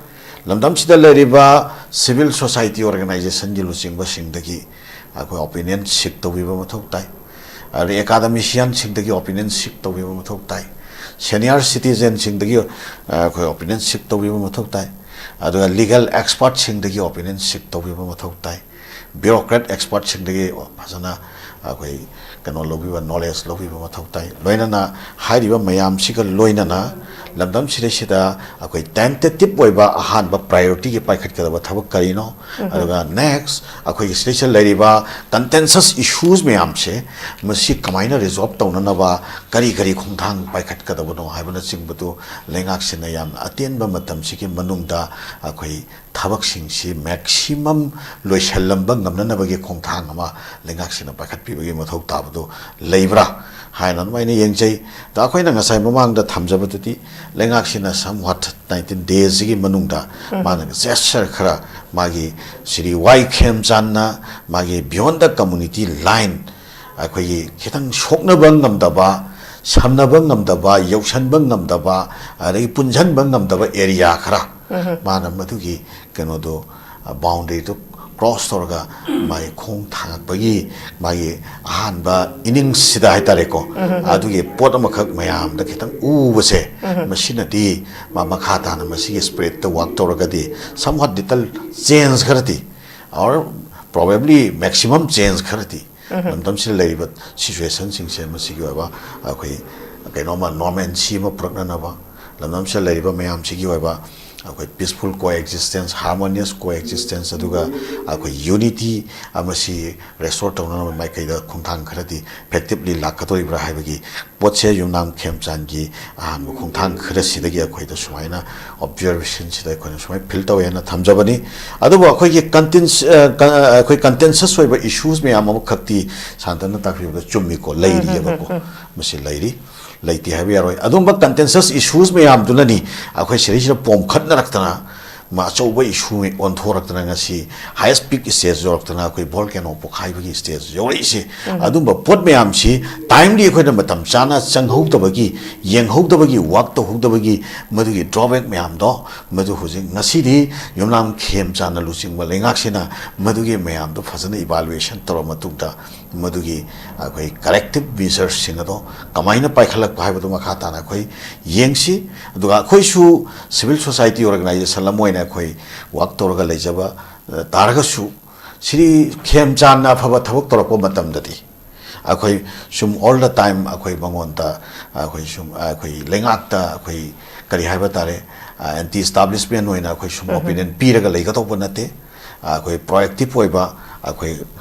ꯂꯝꯗꯝꯁꯤꯗ ꯂꯩꯔꯤꯕ civil society organizationꯒꯤ ꯂꯨꯆꯤꯡꯕꯁꯤꯡꯗꯒꯤ ꯑꯩꯈꯣꯏ opinion seek ꯇꯧꯕꯤꯕ ꯃꯊꯧ ꯇꯥꯏ꯫ ꯑꯗꯩ academicianꯁꯤꯡꯗꯒꯤ opinion seek ꯇꯧꯕꯤꯕ ꯃꯊꯧ ꯇꯥꯏ꯫ Senior citizenꯁꯤꯡꯗꯒꯤ, ꯑ, ꯑꯩꯈꯣꯏ opinion seek ꯇꯧꯕꯤꯕ ꯃꯊꯧ ꯇꯥꯏ꯫ ꯑꯗꯨꯒ legal expertꯁꯤꯡꯗꯒꯤ opinion seek ꯇꯧꯕꯤꯕ ꯃꯊꯧ ꯇꯥꯏ꯫ Bureaucrat expertꯁꯤꯡꯗꯒꯤ ꯐꯖꯅ ꯑꯩꯈꯣꯏ ꯀꯩꯅꯣ ꯂꯧꯕꯤꯕ, knowledge ꯂꯧꯕꯤꯕ ꯃꯊꯧ ꯇꯥꯏ꯫ ꯂꯣꯏꯅꯅ ꯍꯥꯏꯔꯤꯕ ꯃꯌꯥꯝꯁꯤꯒ ꯂꯣꯏꯅꯅ ꯂꯝꯗꯝꯁꯤꯗꯩꯁꯤꯗ ꯑꯩꯈꯣꯏ tentative ꯑꯣꯏꯕ ꯑꯍꯥꯟꯕ priorityꯒꯤ ꯄꯥꯏꯈꯠꯀꯗꯕ ꯊꯕꯛ ꯀꯔꯤꯅꯣ? ꯑꯗꯨꯒ next ꯑꯩꯈꯣꯏꯒꯤ ꯁꯤꯗꯩꯁꯤꯗ ꯂꯩꯔꯤꯕ contentious issues ꯃꯌꯥꯝꯁꯦ, ꯃꯁꯤ ꯀꯃꯥꯏꯅ resolve ꯇꯧꯅꯅꯕ ꯀꯔꯤ ꯀꯔꯤ ꯈꯣꯡꯊꯥꯡ ꯄꯥꯏꯈꯠꯀꯗꯕꯅꯣ ꯍꯥꯏꯕꯅꯆꯤꯡꯕꯗꯨ ꯂꯩꯉꯥꯛꯁꯤꯅ ꯌꯥꯝꯅ ꯑꯇꯦꯟꯕ ꯃꯇꯝꯁꯤꯒꯤ ꯃꯅꯨꯡꯗ ꯑꯩꯈꯣꯏ ꯊꯕꯛꯁꯤꯡꯁꯤ maximum ꯂꯣꯏꯁꯤꯜꯂꯝꯕ ꯉꯝꯅꯅꯕꯒꯤ ꯈꯣꯡꯊꯥꯡ ꯑꯃ ꯂꯩꯉꯥꯛꯁꯤꯅ ꯄꯥꯏꯈꯠꯄꯤꯕꯒꯤ ꯃꯊꯧ ꯇꯥꯕꯗꯨ ꯂꯩꯕ꯭ꯔꯥ ꯍꯥꯏꯅ ꯑꯗꯨꯃꯥꯏꯅ ꯌꯦꯡꯖꯩ꯫ ꯑꯗ ꯑꯩꯈꯣꯏꯅ ꯉꯁꯥꯏ ꯃꯃꯥꯡꯗ ꯊꯝꯖꯕꯗꯨꯗꯤ ꯂꯩꯉꯥꯛꯁꯤꯅ somewhat nineteen daysꯁꯤꯒꯤ ꯃꯅꯨꯡꯗ ꯃꯥꯅ gesture ꯈꯔ, ꯃꯥꯒꯤ ꯁ꯭ꯔꯤ ꯋꯥꯏ ꯈꯦꯝꯆꯥꯟꯅ ꯃꯥꯒꯤ beyond the community line, ꯑꯩꯈꯣꯏꯒꯤ ꯈꯤꯇꯪ ꯁꯣꯛꯅꯕ ꯉꯝꯗꯕ, ꯁꯝꯅꯕ ꯉꯝꯗꯕ, ꯌꯧꯁꯟꯕ ꯉꯝꯗꯕ, ꯑꯗꯒꯤ ꯄꯨꯟꯁꯤꯟꯕ ꯉꯝꯗꯕ area ꯈꯔ, ꯃꯥꯅ ꯃꯗꯨꯒꯤ ꯀꯩꯅꯣꯗꯣ, boundaryꯗꯨ cross ꯇꯧꯔꯒ ꯃꯥꯒꯤ ꯈꯣꯡ ꯊꯥꯡꯉꯛꯄꯒꯤ ꯃꯥꯒꯤ ꯑꯍꯥꯟꯕ innings ꯁꯤꯗ ꯍꯥꯏꯇꯥꯔꯦꯀꯣ, ꯑꯗꯨꯒꯤ ꯄꯣꯠ ꯑꯃꯈꯛ ꯃꯌꯥꯝꯗ ꯈꯤꯇꯪ ꯎꯕꯁꯦ, ꯃꯁꯤꯅꯗꯤ ꯃꯥ ꯃꯈꯥ ꯇꯥꯅ ꯃꯁꯤꯒꯤ spiritꯇ work ꯇꯧꯔꯒꯗꯤ somewhat little change ꯈꯔꯗꯤ, or probably maximum change ꯈꯔꯗꯤ ꯂꯝꯗꯝꯁꯤꯗ ꯂꯩꯔꯤꯕ situationꯁꯤꯡꯁꯦ ꯃꯁꯤꯒꯤ ꯑꯣꯏꯕ ꯑꯩꯈꯣꯏ ꯀꯩꯅꯣꯝꯃ normalcy ꯑꯃ ꯄꯨꯔꯛꯅꯅꯕ, ꯂꯝꯗꯝꯁꯤꯗ ꯂꯩꯔꯤꯕ ꯃꯌꯥꯝꯁꯤꯒꯤ ꯑꯣꯏꯕ ꯑꯩꯈꯣꯏ peaceful coexistence, harmonious coexistence, ꯑꯗꯨꯒ ꯑꯩꯈꯣꯏ unity ꯑꯃꯁꯤ restore ꯇꯧꯅꯅꯕ ꯃꯥꯏꯀꯩꯗ ꯈꯣꯡꯊꯥꯡ ꯈꯔꯗꯤ effectively ꯂꯥꯛꯀꯗꯧꯔꯤꯕ꯭ꯔꯥ ꯍꯥꯏꯕꯒꯤ ꯄꯣꯠꯁꯦ ꯌꯨꯝꯅꯥꯝ ꯈꯦꯝꯆꯥꯟꯒꯤ ꯑꯍꯥꯟꯕ ꯈꯣꯡꯊꯥꯡ ꯈꯔꯁꯤꯗꯒꯤ ꯑꯩꯈꯣꯏꯗ ꯁꯨꯃꯥꯏꯅ observationꯁꯤꯗ ꯑꯩꯈꯣꯏꯅ ꯁꯨꯃꯥꯏꯅ feel ꯇꯧꯋꯦꯅ ꯊꯝꯖꯕꯅꯤ꯫ ꯑꯗꯨꯕꯨ ꯑꯩꯈꯣꯏꯒꯤ contents-, ꯑ, ꯀ-, ꯑ, ꯑꯩꯈꯣꯏ contentious ꯑꯣꯏꯕ issues ꯃꯌꯥꯝ ꯑꯃꯈꯛꯇꯤ ꯁꯥꯟꯇꯅ ꯇꯥꯛꯄꯤꯕꯗ ꯆꯨꯝꯃꯤꯀꯣ, ꯂꯩꯔꯤꯑꯕꯀꯣ꯫ ꯃꯁꯤ ꯂꯩꯔꯤ, ꯂꯩꯇꯦ ꯍꯥꯏꯕ ꯌꯥꯔꯣꯏ꯫ ꯑꯗꯨꯝꯕ contentious issues ꯃꯌꯥꯝꯗꯨꯅꯅꯤ ꯑꯩꯈꯣꯏ ꯁꯤꯗꯩꯁꯤꯗ ꯄꯣꯝꯈꯠꯅꯔꯛꯇꯅ, ꯃ-, ꯑꯆꯧꯕ issue ꯑꯣꯟꯊꯣꯔꯛꯇꯅ ꯉꯁꯤ highest peak stage ꯌꯧꯔꯛꯇꯅ ꯑꯩꯈꯣꯏ volcano ꯄꯣꯈꯥꯏꯕꯒꯤ stage ꯌꯧꯔꯛꯏꯁꯦ꯫ ꯑꯗꯨꯝꯕ ꯄꯣꯠ ꯃꯌꯥꯝꯁꯤ timely ꯑꯩꯈꯣꯏꯅ ꯃꯇꯝ ꯆꯥꯅ ꯆꯪꯍꯧꯗꯕꯒꯤ, ꯌꯦꯡꯍꯧꯗꯕꯒꯤ, work ꯇꯧꯍꯧꯗꯕꯒꯤ ꯃꯗꯨꯒꯤ drawback ꯃꯌꯥꯝꯗꯣ, ꯃꯗꯨ ꯍꯧꯖꯤꯛ ꯉꯁꯤꯗꯤ ꯌꯨꯝꯅꯥꯝ ꯈꯦꯝꯆꯥꯟꯅ ꯂꯨꯆꯤꯡꯕ ꯂꯩꯉꯥꯛꯁꯤꯅ ꯃꯗꯨꯒꯤ ꯃꯌꯥꯝꯗꯣ ꯐꯖꯅ evaluation ꯇꯧꯔꯕ ꯃꯇꯨꯡꯗ ꯃꯗꯨꯒꯤ ꯑꯩꯈꯣꯏ corrective measuresꯁꯤꯡ ꯑꯗꯣ ꯀꯃꯥꯏꯅ ꯄꯥꯏꯈꯠꯂꯛꯄ ꯍꯥꯏꯕꯗꯨ ꯃꯈꯥ ꯇꯥꯅ ꯑꯩꯈꯣꯏ ꯌꯦꯡꯁꯤ꯫ ꯑꯗꯨꯒ ꯑꯩꯈꯣꯏꯁꯨ civil society organization ꯑꯃ ꯑꯣꯏꯅ ꯑꯩꯈꯣꯏ work ꯇꯧꯔꯒ ꯂꯩꯖꯕ, ꯑ, ꯇꯥꯔꯒꯁꯨ, ꯁꯤꯔꯤ ꯈꯦꯝꯆꯥꯟꯅ ꯑꯐꯕ ꯊꯕꯛ ꯇꯧꯔꯛꯄ ꯃꯇꯝꯗꯗꯤ ꯑꯩꯈꯣꯏ ꯁꯨꯝ all the time ꯑꯩꯈꯣꯏ ꯃꯉꯣꯟꯗ, ꯑꯩꯈꯣꯏ ꯁꯨꯝ, ꯑꯩꯈꯣꯏ ꯂꯩꯉꯥꯛꯇ ꯑꯩꯈꯣꯏ ꯀꯔꯤ ꯍꯥꯏꯕ ꯇꯥꯔꯦ, anti establishment ꯑꯣꯏꯅ ꯑꯩꯈꯣꯏ ꯁꯨꯝ opinion ꯄꯤꯔꯒ ꯂꯩꯒꯗꯧꯕ ꯅꯠꯇꯦ꯫ ꯑꯩꯈꯣꯏ proactive ꯑꯣꯏꯕ, ꯑꯩꯈꯣꯏ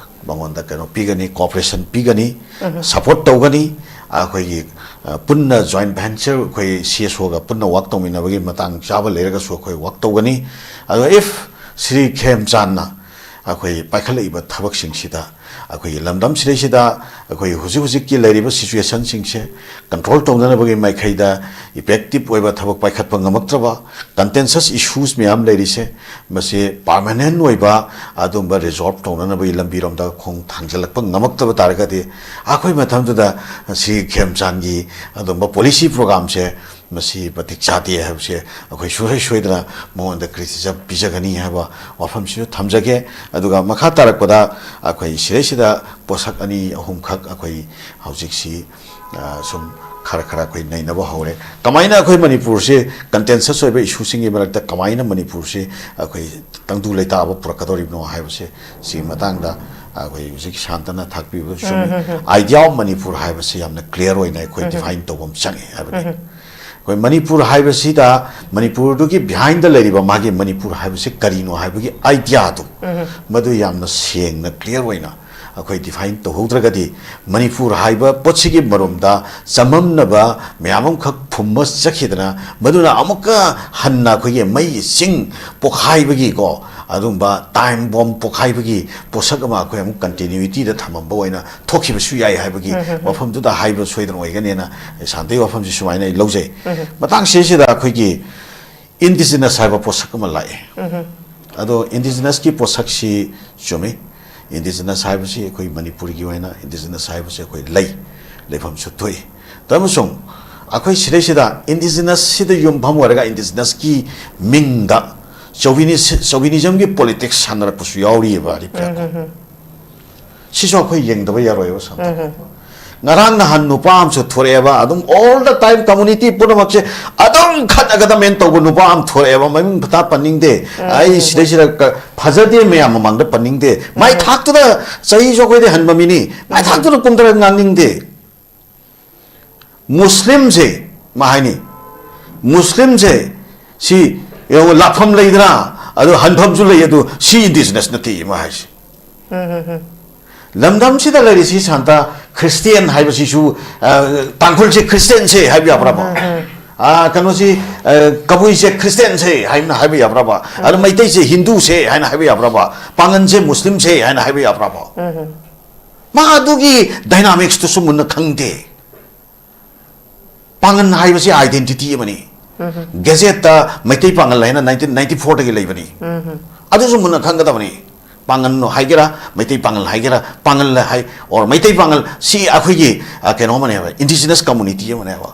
ꯃꯉꯣꯟꯗ ꯀꯩꯅꯣ ꯄꯤꯒꯅꯤ, cooperation ꯄꯤꯒꯅꯤ, support ꯇꯧꯒꯅꯤ꯫ ꯑꯩꯈꯣꯏꯒꯤ, ꯑ, ꯄꯨꯟꯅ joint venture ꯑꯩꯈꯣꯏ CSOꯒ ꯄꯨꯟꯅ work ꯇꯧꯃꯤꯟꯅꯕꯒꯤ ꯃꯇꯥꯡ ꯆꯥꯕ ꯂꯩꯔꯒꯁꯨ ꯑꯩꯈꯣꯏ work ꯇꯧꯒꯅꯤ꯫ ꯑꯗꯨꯒ if ꯁ꯭ꯔꯤ ꯈꯦꯝꯆꯥꯟꯅ ꯑꯩꯈꯣꯏ ꯄꯥꯏꯈꯠꯂꯛꯏꯕ ꯊꯕꯛꯁꯤꯡꯁꯤꯗ ꯑꯩꯈꯣꯏꯒꯤ ꯂꯝꯗꯝꯁꯤꯗꯩꯁꯤꯗ ꯑꯩꯈꯣꯏ ꯍꯧꯖꯤꯛ ꯍꯧꯖꯤꯛꯀꯤ ꯂꯩꯔꯤꯕ situationꯁꯤꯡꯁꯦ control ꯇꯧꯅꯅꯕꯒꯤ ꯃꯥꯏꯀꯩꯗ effective ꯑꯣꯏꯕ ꯊꯕꯛ ꯄꯥꯏꯈꯠꯄ ꯉꯝꯃꯛꯇ꯭ꯔꯕ, contentious issues ꯃꯌꯥꯝ ꯂꯩꯔꯤꯁꯦ, ꯃꯁꯤ permanent ꯑꯣꯏꯕ ꯑꯗꯨꯝꯕ resolve ꯇꯧꯅꯅꯕꯒꯤ ꯂꯝꯕꯤꯔꯣꯝꯗ ꯈꯣꯡ ꯊꯥꯡꯖꯤꯜꯂꯛꯄ ꯉꯝꯃꯛꯇꯕ ꯇꯥꯔꯒꯗꯤ, ꯑꯩꯈꯣꯏ ꯃꯊꯪꯗꯨꯗ ꯁꯤ ꯈꯦꯝꯆꯥꯟꯒꯤ ꯑꯗꯨꯝꯕ policy programꯁꯦ ꯃꯁꯤ ꯃꯇꯤꯛ ꯆꯥꯗꯦ ꯍꯥꯏꯕꯁꯦ ꯑꯩꯈꯣꯏ ꯁꯨꯡꯁꯣꯏ ꯁꯣꯏꯗꯅ ꯃꯉꯣꯟꯗ criticism ꯄꯤꯖꯒꯅꯤ ꯍꯥꯏꯕ ꯋꯥꯐꯝꯁꯤꯁꯨ ꯊꯝꯖꯒꯦ꯫ ꯑꯗꯨꯒ ꯃꯈꯥ ꯇꯥꯔꯛꯄꯗ ꯑꯩꯈꯣꯏ ꯁꯤꯗꯩꯁꯤꯗ ꯄꯣꯠꯁꯛ ꯑꯅꯤ ꯑꯍꯨꯝꯈꯛ ꯑꯩꯈꯣꯏ ꯍꯧꯖꯤꯛꯁꯤ, ꯑ, ꯁꯨꯝ ꯈꯔ ꯈꯔ ꯑꯩꯈꯣꯏ ꯅꯩꯅꯕ ꯍꯧꯔꯦ꯫ ꯀꯃꯥꯏꯅ ꯑꯩꯈꯣꯏ ꯃꯅꯤꯄꯨꯔꯁꯤ contentious ꯑꯣꯏꯕ issueꯁꯤꯡꯒꯤ ꯃꯔꯛꯇ ꯀꯃꯥꯏꯅ ꯃꯅꯤꯄꯨꯔꯁꯤ ꯑꯩꯈꯣꯏ ꯇꯪꯗꯨ ꯂꯩꯇꯥꯕ ꯄꯨꯔꯛꯀꯗꯧꯔꯤꯕꯅꯣ ꯍꯥꯏꯕꯁꯦ, ꯁꯤꯒꯤ ꯃꯇꯥꯡꯗ ꯑꯩꯈꯣꯏ ꯍꯧꯖꯤꯛ ꯁꯥꯟꯇꯅ ꯇꯥꯛꯄꯤꯕ ꯆꯨꯝꯃꯤ꯫ Idea of ꯃꯅꯤꯄꯨꯔ ꯍꯥꯏꯕꯁꯤ ꯌꯥꯝꯅ clear ꯑꯣꯏꯅ ꯑꯩꯈꯣꯏ define ꯇꯧꯕ ꯑꯃ ꯆꯪꯉꯤ ꯍꯥꯏꯕꯅꯤ꯫ ꯑꯩꯈꯣꯏ ꯃꯅꯤꯄꯨꯔ ꯍꯥꯏꯕꯁꯤꯗ, ꯃꯅꯤꯄꯨꯔꯗꯨꯒꯤ behind ꯂꯩꯔꯤꯕ ꯃꯥꯒꯤ ꯃꯅꯤꯄꯨꯔ ꯍꯥꯏꯕꯁꯤ ꯀꯔꯤꯅꯣ ꯍꯥꯏꯕꯒꯤ idea ꯗꯨ, ꯃꯗꯨ ꯌꯥꯝꯅ ꯁꯦꯡꯅ clear ꯑꯣꯏꯅ ꯑꯩꯈꯣꯏ define ꯇꯧꯍꯧꯗ꯭ꯔꯒꯗꯤ, ꯃꯅꯤꯄꯨꯔ ꯍꯥꯏꯕ ꯄꯣꯠꯁꯤꯒꯤ ꯃꯔꯨꯝꯗ ꯆꯃꯝꯅꯕ ꯃꯌꯥꯝ ꯑꯃꯈꯛ ꯐꯨꯝꯃ ꯆꯠꯈꯤꯗꯅ, ꯃꯗꯨꯅ ꯑꯃꯨꯛꯀ ꯍꯟꯅ ꯑꯩꯈꯣꯏꯒꯤ ꯃꯩꯒꯤ ꯆꯤꯡ ꯄꯣꯈꯥꯏꯕꯒꯤꯀꯣ, ꯑꯗꯨꯝꯕ time bomb ꯄꯣꯈꯥꯏꯕꯒꯤ ꯄꯣꯠꯁꯛ ꯑꯃ ꯑꯩꯈꯣꯏ ꯑꯃꯨꯛ continuity ꯗ ꯊꯝꯃꯝꯕ ꯑꯣꯏꯅ ꯊꯣꯛꯈꯤꯕꯁꯨ ꯌꯥꯏ ꯍꯥꯏꯕꯒꯤ ꯋꯥꯐꯝꯗꯨꯗ ꯍꯥꯏꯕ ꯁꯣꯏꯗꯅ ꯑꯣꯏꯒꯅꯦꯅ ꯁꯥꯟꯇꯒꯤ ꯋꯥꯐꯝꯁꯤ ꯁꯨꯃꯥꯏꯅ ꯑꯩ ꯂꯧꯖꯩ꯫ ꯃꯇꯥꯡꯁꯤꯁꯤꯗ ꯑꯩꯈꯣꯏꯒꯤ indigenous ꯍꯥꯏꯕ ꯄꯣꯠꯁꯛ ꯑꯃ ꯂꯥꯛꯑꯦ꯫ ꯑꯗꯣ indigenous ꯀꯤ ꯄꯣꯠꯁꯛꯁꯤ ꯆꯨꯝꯃꯤ꯫ Indigenous ꯍꯥꯏꯕꯁꯤ ꯑꯩꯈꯣꯏ ꯃꯅꯤꯄꯨꯔꯒꯤ ꯑꯣꯏꯅ indigenous ꯍꯥꯏꯕꯁꯤ ꯑꯩꯈꯣꯏ ꯂꯩ, ꯂꯩꯐꯝꯁꯨ ꯊꯣꯛꯏ꯫ ꯑꯃꯁꯨꯡ ꯑꯩꯈꯣꯏ ꯁꯤꯗꯩꯁꯤꯗ indigenous ꯁꯤꯗ ꯌꯨꯝꯐꯝ ꯑꯣꯏꯔꯒ indigenous ꯀꯤ ꯃꯤꯡꯗ chauvinism, chauvinism ꯒꯤ politics ꯁꯥꯟꯅꯔꯛꯄꯁꯨ ꯌꯥꯎꯔꯤꯑꯕ ꯑꯔꯤꯕ꯫ ꯁꯤꯁꯨ ꯑꯩꯈꯣꯏ ꯌꯦꯡꯗꯕ ꯌꯥꯔꯣꯏꯕ ꯁꯥꯟꯇ꯫ ꯉꯔꯥꯡ ꯅꯍꯥꯟ ꯅꯨꯄꯥ ꯑꯃꯁꯨ ꯊꯣꯔꯛꯑꯦꯕ, ꯑꯗꯨꯝ all the time community ꯄꯨꯝꯅꯃꯛꯁꯦ ꯑꯗꯨꯝ ꯈꯠꯅꯒꯗꯕꯅꯦꯅ ꯇꯧꯕ ꯅꯨꯄꯥ ꯑꯃ ꯊꯣꯔꯛꯑꯦꯕ, ꯃꯃꯤꯡ ꯐꯇꯥ ꯄꯟꯅꯤꯡꯗꯦ꯫ ꯑꯩ ꯁꯤꯗꯩꯁꯤꯗ ꯐꯖꯗꯦ ꯃꯌꯥꯝ ꯃꯃꯥꯡꯗ ꯄꯟꯅꯤꯡꯗꯦ꯫ ꯃꯥꯏ ꯊꯥꯛꯇꯨꯗ ꯆꯍꯤꯁꯨ ꯑꯩꯈꯣꯏꯗꯤ ꯍꯟꯕ ꯃꯤꯅꯤ, ꯃꯥꯏ ꯊꯥꯛꯇꯨꯗ ꯀꯨꯝꯊꯔꯒ ꯉꯥꯡꯅꯤꯡꯗꯦ꯫ ꯃꯨꯁꯂꯤꯝꯁꯦ ꯃꯥ ꯍꯥꯏꯅꯤ, ꯃꯨꯁꯂꯤꯝꯁꯦ ꯁꯤ ꯌꯦꯡꯉꯣ, ꯂꯥꯛꯐꯝ ꯂꯩꯗꯅ, ꯑꯗꯨ ꯍꯟꯐꯝꯁꯨ ꯂꯩ, ꯑꯗꯨ ꯁꯤ indigenous ꯅꯠꯇꯦ ꯃꯥ ꯍꯥꯏꯁꯦ꯫ ꯂꯝꯗꯝꯁꯤꯗ ꯂꯩꯔꯤꯁꯤ ꯁꯥꯟꯇ ꯈ꯭ꯔꯤꯁꯇꯤꯌꯥꯟ ꯍꯥꯏꯕꯁꯤꯁꯨ, ꯑ, ꯇꯥꯡꯈꯨꯜꯁꯦ ꯈ꯭ꯔꯤꯁꯇꯤꯌꯥꯟꯁꯦ ꯍꯥꯏꯕ ꯌꯥꯕ꯭ꯔꯕ? ꯑ, ꯀꯩꯅꯣꯁꯤ, ꯑ, ꯀꯕꯨꯏꯁꯦ ꯈ꯭ꯔꯤꯁꯇꯤꯌꯥꯟꯁꯦ ꯍꯥꯏꯅ ꯍꯥꯏꯕ ꯌꯥꯕ꯭ꯔꯕ? ꯑꯗꯨ ꯃꯩꯇꯩꯁꯦ ꯍꯤꯟꯗꯨꯁꯦ ꯍꯥꯏꯅ ꯍꯥꯏꯕ ꯌꯥꯕ꯭ꯔꯕ? ꯄꯥꯉꯟꯁꯦ ꯃꯨꯁꯂꯤꯝꯁꯦ ꯍꯥꯏꯅ ꯍꯥꯏꯕ ꯌꯥꯕ꯭ꯔꯕ? ꯃꯥ ꯑꯗꯨꯒꯤ dynamics ꯇꯨꯁꯨ ꯃꯨꯟꯅ ꯈꯪꯗꯦ꯫ ꯄꯥꯉꯟ ꯍꯥꯏꯕꯁꯤ identity ꯑꯃꯅꯤ꯫ ꯒꯦꯖꯦꯠꯇ ꯃꯩꯇꯩ ꯄꯥꯉꯜ ꯍꯥꯏꯅ nineteen ninety four ꯗꯒꯤ ꯂꯩꯕꯅꯤ꯫ ꯑꯗꯨꯁꯨ ꯃꯨꯟꯅ ꯈꯪꯒꯗꯕꯅꯤ꯫ ꯄꯥꯉꯟ ꯍꯥꯏꯒꯦꯔꯥ, ꯃꯩꯇꯩ ꯄꯥꯉꯜ ꯍꯥꯏꯒꯦꯔꯥ, ꯄꯥꯉꯜ ꯍꯥꯏ, or ꯃꯩꯇꯩ ꯄꯥꯉꯜ, ꯁꯤ ꯑꯩꯈꯣꯏꯒꯤ, ꯑ, ꯀꯩꯅꯣ ꯑꯃꯅꯦꯕ, indigenous community ꯑꯃꯅꯦꯕ꯫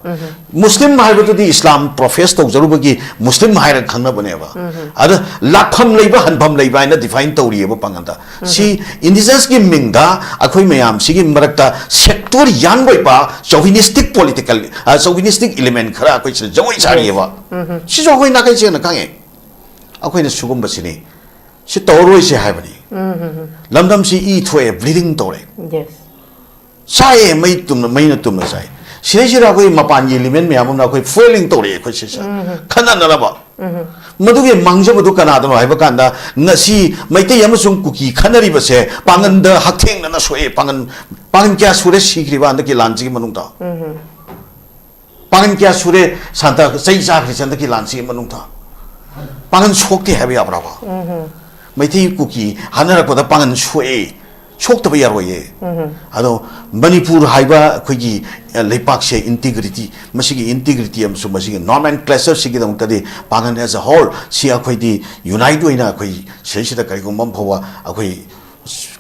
ꯃꯨꯁꯂꯤꯝ ꯍꯥꯏꯕꯗꯨꯗꯤ ꯏꯁꯂꯥꯝ profess ꯇꯧꯖꯔꯨꯕꯒꯤ ꯃꯨꯁꯂꯤꯝ ꯍꯥꯏꯔꯒ ꯈꯪꯅꯕꯅꯦꯕ꯫ ꯑꯗ ꯂꯥꯛꯐꯝ ꯂꯩꯕ, ꯍꯟꯐꯝ ꯂꯩꯕ ꯍꯥꯏꯅ define ꯇꯧꯔꯤꯑꯕ ꯄꯥꯉꯟꯗ꯫ ꯁꯤ indigenous ꯀꯤ ꯃꯤꯡꯗ ꯑꯩꯈꯣꯏ ꯃꯌꯥꯝꯁꯤꯒꯤ ꯃꯔꯛꯇ sector ꯌꯥꯟꯕ ꯑꯣꯏꯕ chauvinistic political, ꯑ, chauvinistic element ꯈꯔ ꯑꯩꯈꯣꯏ ꯁꯤꯗ ꯖꯒꯣꯏ ꯁꯥꯔꯤꯑꯕ꯫ ꯁꯤꯁꯨ ꯑꯩꯈꯣꯏ ꯅꯥꯀꯩ ꯁꯦꯡꯅ ꯈꯪꯉꯦ꯫ ꯑꯩꯈꯣꯏꯅ ꯁꯤꯒꯨꯝꯕꯁꯤꯅꯤ, ꯁꯤ ꯇꯧꯔꯔꯣꯏꯁꯦ ꯍꯥꯏꯕꯅꯤ꯫ ꯂꯝꯗꯝꯁꯤ ꯏ ꯊꯣꯛꯑꯦ, bleeding ꯇꯧꯔꯦ꯫ Yes. ꯆꯥꯏꯑꯦ, ꯃꯩ ꯇꯨꯝꯅ, ꯃꯩꯅ ꯇꯨꯝꯅ ꯆꯥꯏ꯫ ꯁꯤꯗꯩꯁꯤꯗ ꯑꯩꯈꯣꯏ ꯃꯄꯥꯟꯒꯤ ꯏꯂꯤꯃꯦꯟ ꯃꯌꯥꯝ ꯑꯃꯅ ꯑꯩꯈꯣꯏ ꯐꯨꯑꯦꯂꯤꯡ ꯇꯧꯔꯛꯑꯦ ꯑꯩꯈꯣꯏ ꯁꯤꯁꯦ, ꯈꯟꯅꯅꯅꯕ꯫ ꯃꯗꯨꯒꯤ ꯃꯥꯡꯖꯕꯗꯨ ꯀꯅꯥꯗꯅꯣ ꯍꯥꯏꯕ ꯀꯥꯟꯗ, ꯉꯁꯤ ꯃꯩꯇꯩ ꯑꯃꯁꯨꯡ ꯀꯨꯀꯤ ꯈꯟꯅꯔꯤꯕꯁꯦ ꯄꯥꯡꯒꯟꯗ ꯍꯛꯊꯦꯡꯅꯅ ꯁꯣꯛꯑꯦ꯫ ꯄꯥꯡꯒꯟ, ꯄꯥꯡꯒꯟ ꯀꯌꯥ ꯁꯨꯔꯦ ꯁꯤꯈ꯭ꯔꯤꯕ ꯍꯟꯗꯛꯀꯤ ꯂꯥꯟꯁꯤꯒꯤ ꯃꯅꯨꯡꯗ? ꯄꯥꯡꯒꯟ ꯀꯌꯥ ꯁꯨꯔꯦ ꯁꯥꯟꯇ ꯆꯩ ꯆꯥꯈ꯭ꯔꯤꯁꯦ ꯍꯟꯗꯛꯀꯤ ꯂꯥꯟꯁꯤꯒꯤ ꯃꯅꯨꯡꯗ? ꯄꯥꯡꯒꯟ ꯁꯣꯛꯇꯦ ꯍꯥꯏꯕ ꯌꯥꯕ꯭ꯔꯕ? ꯃꯩꯇꯩ ꯀꯨꯀꯤ ꯍꯥꯠꯅꯔꯛꯄꯗ ꯄꯥꯡꯒꯟ ꯁꯣꯛꯑꯦ, ꯁꯣꯛꯇꯕ ꯌꯥꯔꯣꯏꯌꯦ꯫ ꯑꯗꯣ ꯃꯅꯤꯄꯨꯔ ꯍꯥꯏꯕ ꯑꯩꯈꯣꯏꯒꯤ, ꯑ, ꯂꯩꯄꯥꯛꯁꯦ, ꯏꯟꯇꯤꯒ꯭ꯔꯤꯇꯤ, ꯃꯁꯤꯒꯤ ꯏꯟꯇꯤꯒ꯭ꯔꯤꯇꯤ ꯑꯃꯁꯨꯡ ꯃꯁꯤꯒꯤ ꯅꯣꯃꯦꯟꯀ꯭ꯂꯦꯆꯔꯁꯤꯒꯤꯗꯃꯛꯇꯗꯤ ꯄꯥꯡꯒꯟ as a whole ꯁꯤ ꯑꯩꯈꯣꯏꯗꯤ ꯌꯨꯅꯥꯏꯠ ꯑꯣꯏꯅ ꯑꯩꯈꯣꯏ ꯁꯤꯗꯩꯁꯤꯗ ꯀꯔꯤꯒꯨꯝꯕ ꯑꯃ ꯐꯥꯎꯕ ꯑꯩꯈꯣꯏ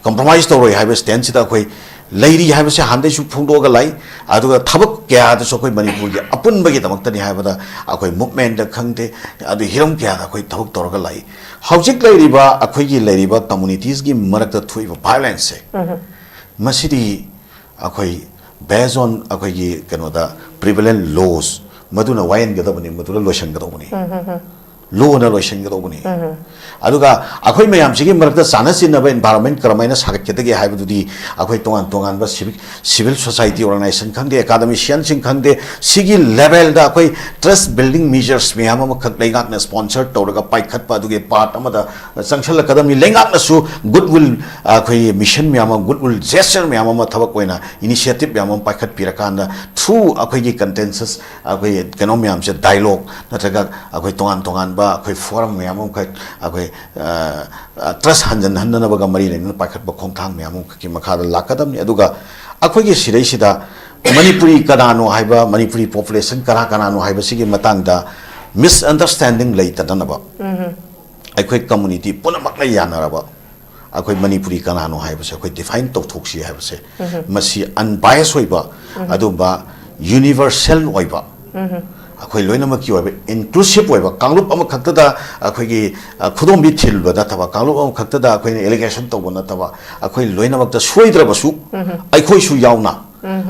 ꯀꯝꯄ꯭ꯔꯣꯃꯥꯏꯁ ꯇꯧꯔꯣꯏ ꯍꯥꯏꯕ ꯁ꯭ꯇꯦꯟꯁꯤꯗ ꯑꯩꯈꯣꯏ ꯂꯩꯔꯤ ꯍꯥꯏꯕꯁꯦ ꯍꯥꯟꯅꯗꯩꯁꯨ ꯐꯣꯡꯗꯣꯛꯑꯒ ꯂꯥꯛꯏ꯫ ꯑꯗꯨꯒ ꯊꯕꯛ ꯀꯌꯥꯗꯁꯨ ꯑꯩꯈꯣꯏ ꯃꯅꯤꯄꯨꯔꯒꯤ ꯑꯄꯨꯟꯕꯒꯤꯗꯃꯛꯇꯅꯤ ꯍꯥꯏꯕꯗ ꯑꯩꯈꯣꯏ ꯃꯨꯞꯃꯦꯟꯗ ꯈꯪꯗꯦ, ꯑꯗꯨ ꯍꯤꯔꯝ ꯀꯌꯥꯗ ꯑꯩꯈꯣꯏ ꯊꯕꯛ ꯇꯧꯔꯒ ꯂꯥꯛꯏ꯫ ꯍꯧꯖꯤꯛ ꯂꯩꯔꯤꯕ ꯑꯩꯈꯣꯏꯒꯤ ꯂꯩꯔꯤꯕ ꯀꯝꯃꯨꯅꯤꯇꯤꯁꯀꯤ ꯃꯔꯛꯇ ꯊꯣꯛꯏꯕ ꯚꯥꯏꯑꯣꯂꯦꯟꯁꯁꯦ, ꯃꯁꯤꯗꯤ ꯑꯩꯈꯣꯏ based on ꯑꯩꯈꯣꯏꯒꯤ ꯀꯩꯅꯣꯗ prevalent laws, ꯃꯗꯨꯅ ꯋꯥꯌꯦꯟꯒꯗꯕꯅꯤ, ꯃꯗꯨꯅ ꯂꯣꯏꯁꯤꯟꯒꯗꯧꯕꯅꯤ꯫ ꯂꯣꯅ ꯂꯣꯏꯁꯤꯟꯒꯗꯧꯕꯅꯤ꯫ ꯑꯗꯨꯒ ꯑꯩꯈꯣꯏ ꯃꯌꯥꯝꯁꯤꯒꯤ ꯃꯔꯛꯇ ꯆꯥꯟꯅ ꯆꯤꯟꯅꯕ environment ꯀꯔꯝꯍꯥꯏꯅ ꯁꯥꯒꯠꯀꯗꯒꯦ ꯍꯥꯏꯕꯗꯨꯗꯤ ꯑꯩꯈꯣꯏ ꯇꯣꯉꯥꯟ ꯇꯣꯉꯥꯟꯕ civic, civil society organization ꯈꯪꯗꯦ, academicianꯁꯤꯡ ꯈꯪꯗꯦ, ꯁꯤꯒꯤ levelꯗ ꯑꯩꯈꯣꯏ trust building measuresꯁ ꯃꯌꯥꯝ ꯑꯃꯈꯛ ꯂꯩꯉꯥꯛꯅ sponsor ꯇꯧꯔꯒ ꯄꯥꯏꯈꯠꯄ ꯑꯗꯨꯒꯤ part ꯑꯃꯗ ꯆꯪꯁꯤꯜꯂꯛꯀꯗꯕꯅꯤ꯫ ꯂꯩꯉꯥꯛꯅꯁꯨ goodwill, ꯑꯩꯈꯣꯏ mission ꯃꯌꯥꯝ ꯑꯃ, goodwill gesture ꯃꯌꯥꯝ ꯑꯃ, ꯊꯕꯛ ꯑꯣꯏꯅ initiative ꯃꯌꯥꯝ ꯑꯃ ꯄꯥꯏꯈꯠꯄꯤꯔꯀꯥꯟꯗ through ꯑꯩꯈꯣꯏꯒꯤ contentious ꯑꯩꯈꯣꯏ ꯀꯩꯅꯣ ꯃꯌꯥꯝꯁꯦ, dialogue ꯅꯠꯇ꯭ꯔꯒ ꯑꯩꯈꯣꯏ ꯇꯣꯉꯥꯟ ꯇꯣꯉꯥꯟꯕ ꯑꯩꯈꯣꯏ forum ꯃꯌꯥꯝ ꯑꯃꯈꯛ ꯑꯩꯈꯣꯏ, ꯑ, ꯑ, trust ꯍꯟꯖꯤꯟꯍꯟꯅꯅꯕꯒ ꯃꯔꯤ ꯂꯩꯅꯅ ꯄꯥꯏꯈꯠꯄ ꯈꯣꯡꯊꯥꯡ ꯃꯌꯥꯝ ꯑꯃꯈꯛꯀꯤ ꯃꯈꯥꯗ ꯂꯥꯛꯀꯗꯕꯅꯤ꯫ ꯑꯗꯨꯒ ꯑꯩꯈꯣꯏꯒꯤ ꯁꯤꯗꯩꯁꯤꯗ ꯃꯅꯤꯄꯨꯔꯤ ꯀꯅꯥꯅꯣ ꯍꯥꯏꯕ, ꯃꯅꯤꯄꯨꯔꯤ population ꯀꯅꯥ ꯀꯅꯥꯅꯣ ꯍꯥꯏꯕꯁꯤꯒꯤ ꯃꯇꯥꯡꯗ misunderstanding ꯂꯩꯇꯅꯅꯕ ꯑꯩꯈꯣꯏ community ꯄꯨꯝꯅꯃꯛꯅ ꯌꯥꯅꯔꯕ ꯑꯩꯈꯣꯏ ꯃꯅꯤꯄꯨꯔꯤ ꯀꯅꯥꯅꯣ ꯍꯥꯏꯕꯁꯦ ꯑꯩꯈꯣꯏ define ꯇꯧꯊꯣꯛꯁꯤ ꯍꯥꯏꯕꯁꯦ, ꯃꯁꯤ unbiased ꯑꯣꯏꯕ, ꯑꯗꯨꯝꯕ universal ꯑꯣꯏꯕ, ꯑꯩꯈꯣꯏ ꯂꯣꯏꯅꯃꯛꯀꯤ ꯑꯣꯏꯕ inclusive ꯑꯣꯏꯕ ꯀꯥꯡꯂꯨꯞ ꯑꯃꯈꯛꯇꯗ ꯑꯩꯈꯣꯏꯒꯤ, ꯑ, ꯈꯨꯗꯣꯝꯕꯤ ꯊꯤꯜꯕ ꯅꯠꯇꯕ, ꯀꯥꯡꯂꯨꯞ ꯑꯃꯈꯛꯇꯗ ꯑꯩꯈꯣꯏꯅ allegation ꯇꯧꯕ ꯅꯠꯇꯕ, ꯑꯩꯈꯣꯏ ꯂꯣꯏꯅꯃꯛꯇ ꯁꯣꯏꯗ꯭ꯔꯕꯁꯨ ꯑꯩꯈꯣꯏꯁꯨ ꯌꯥꯎꯅ,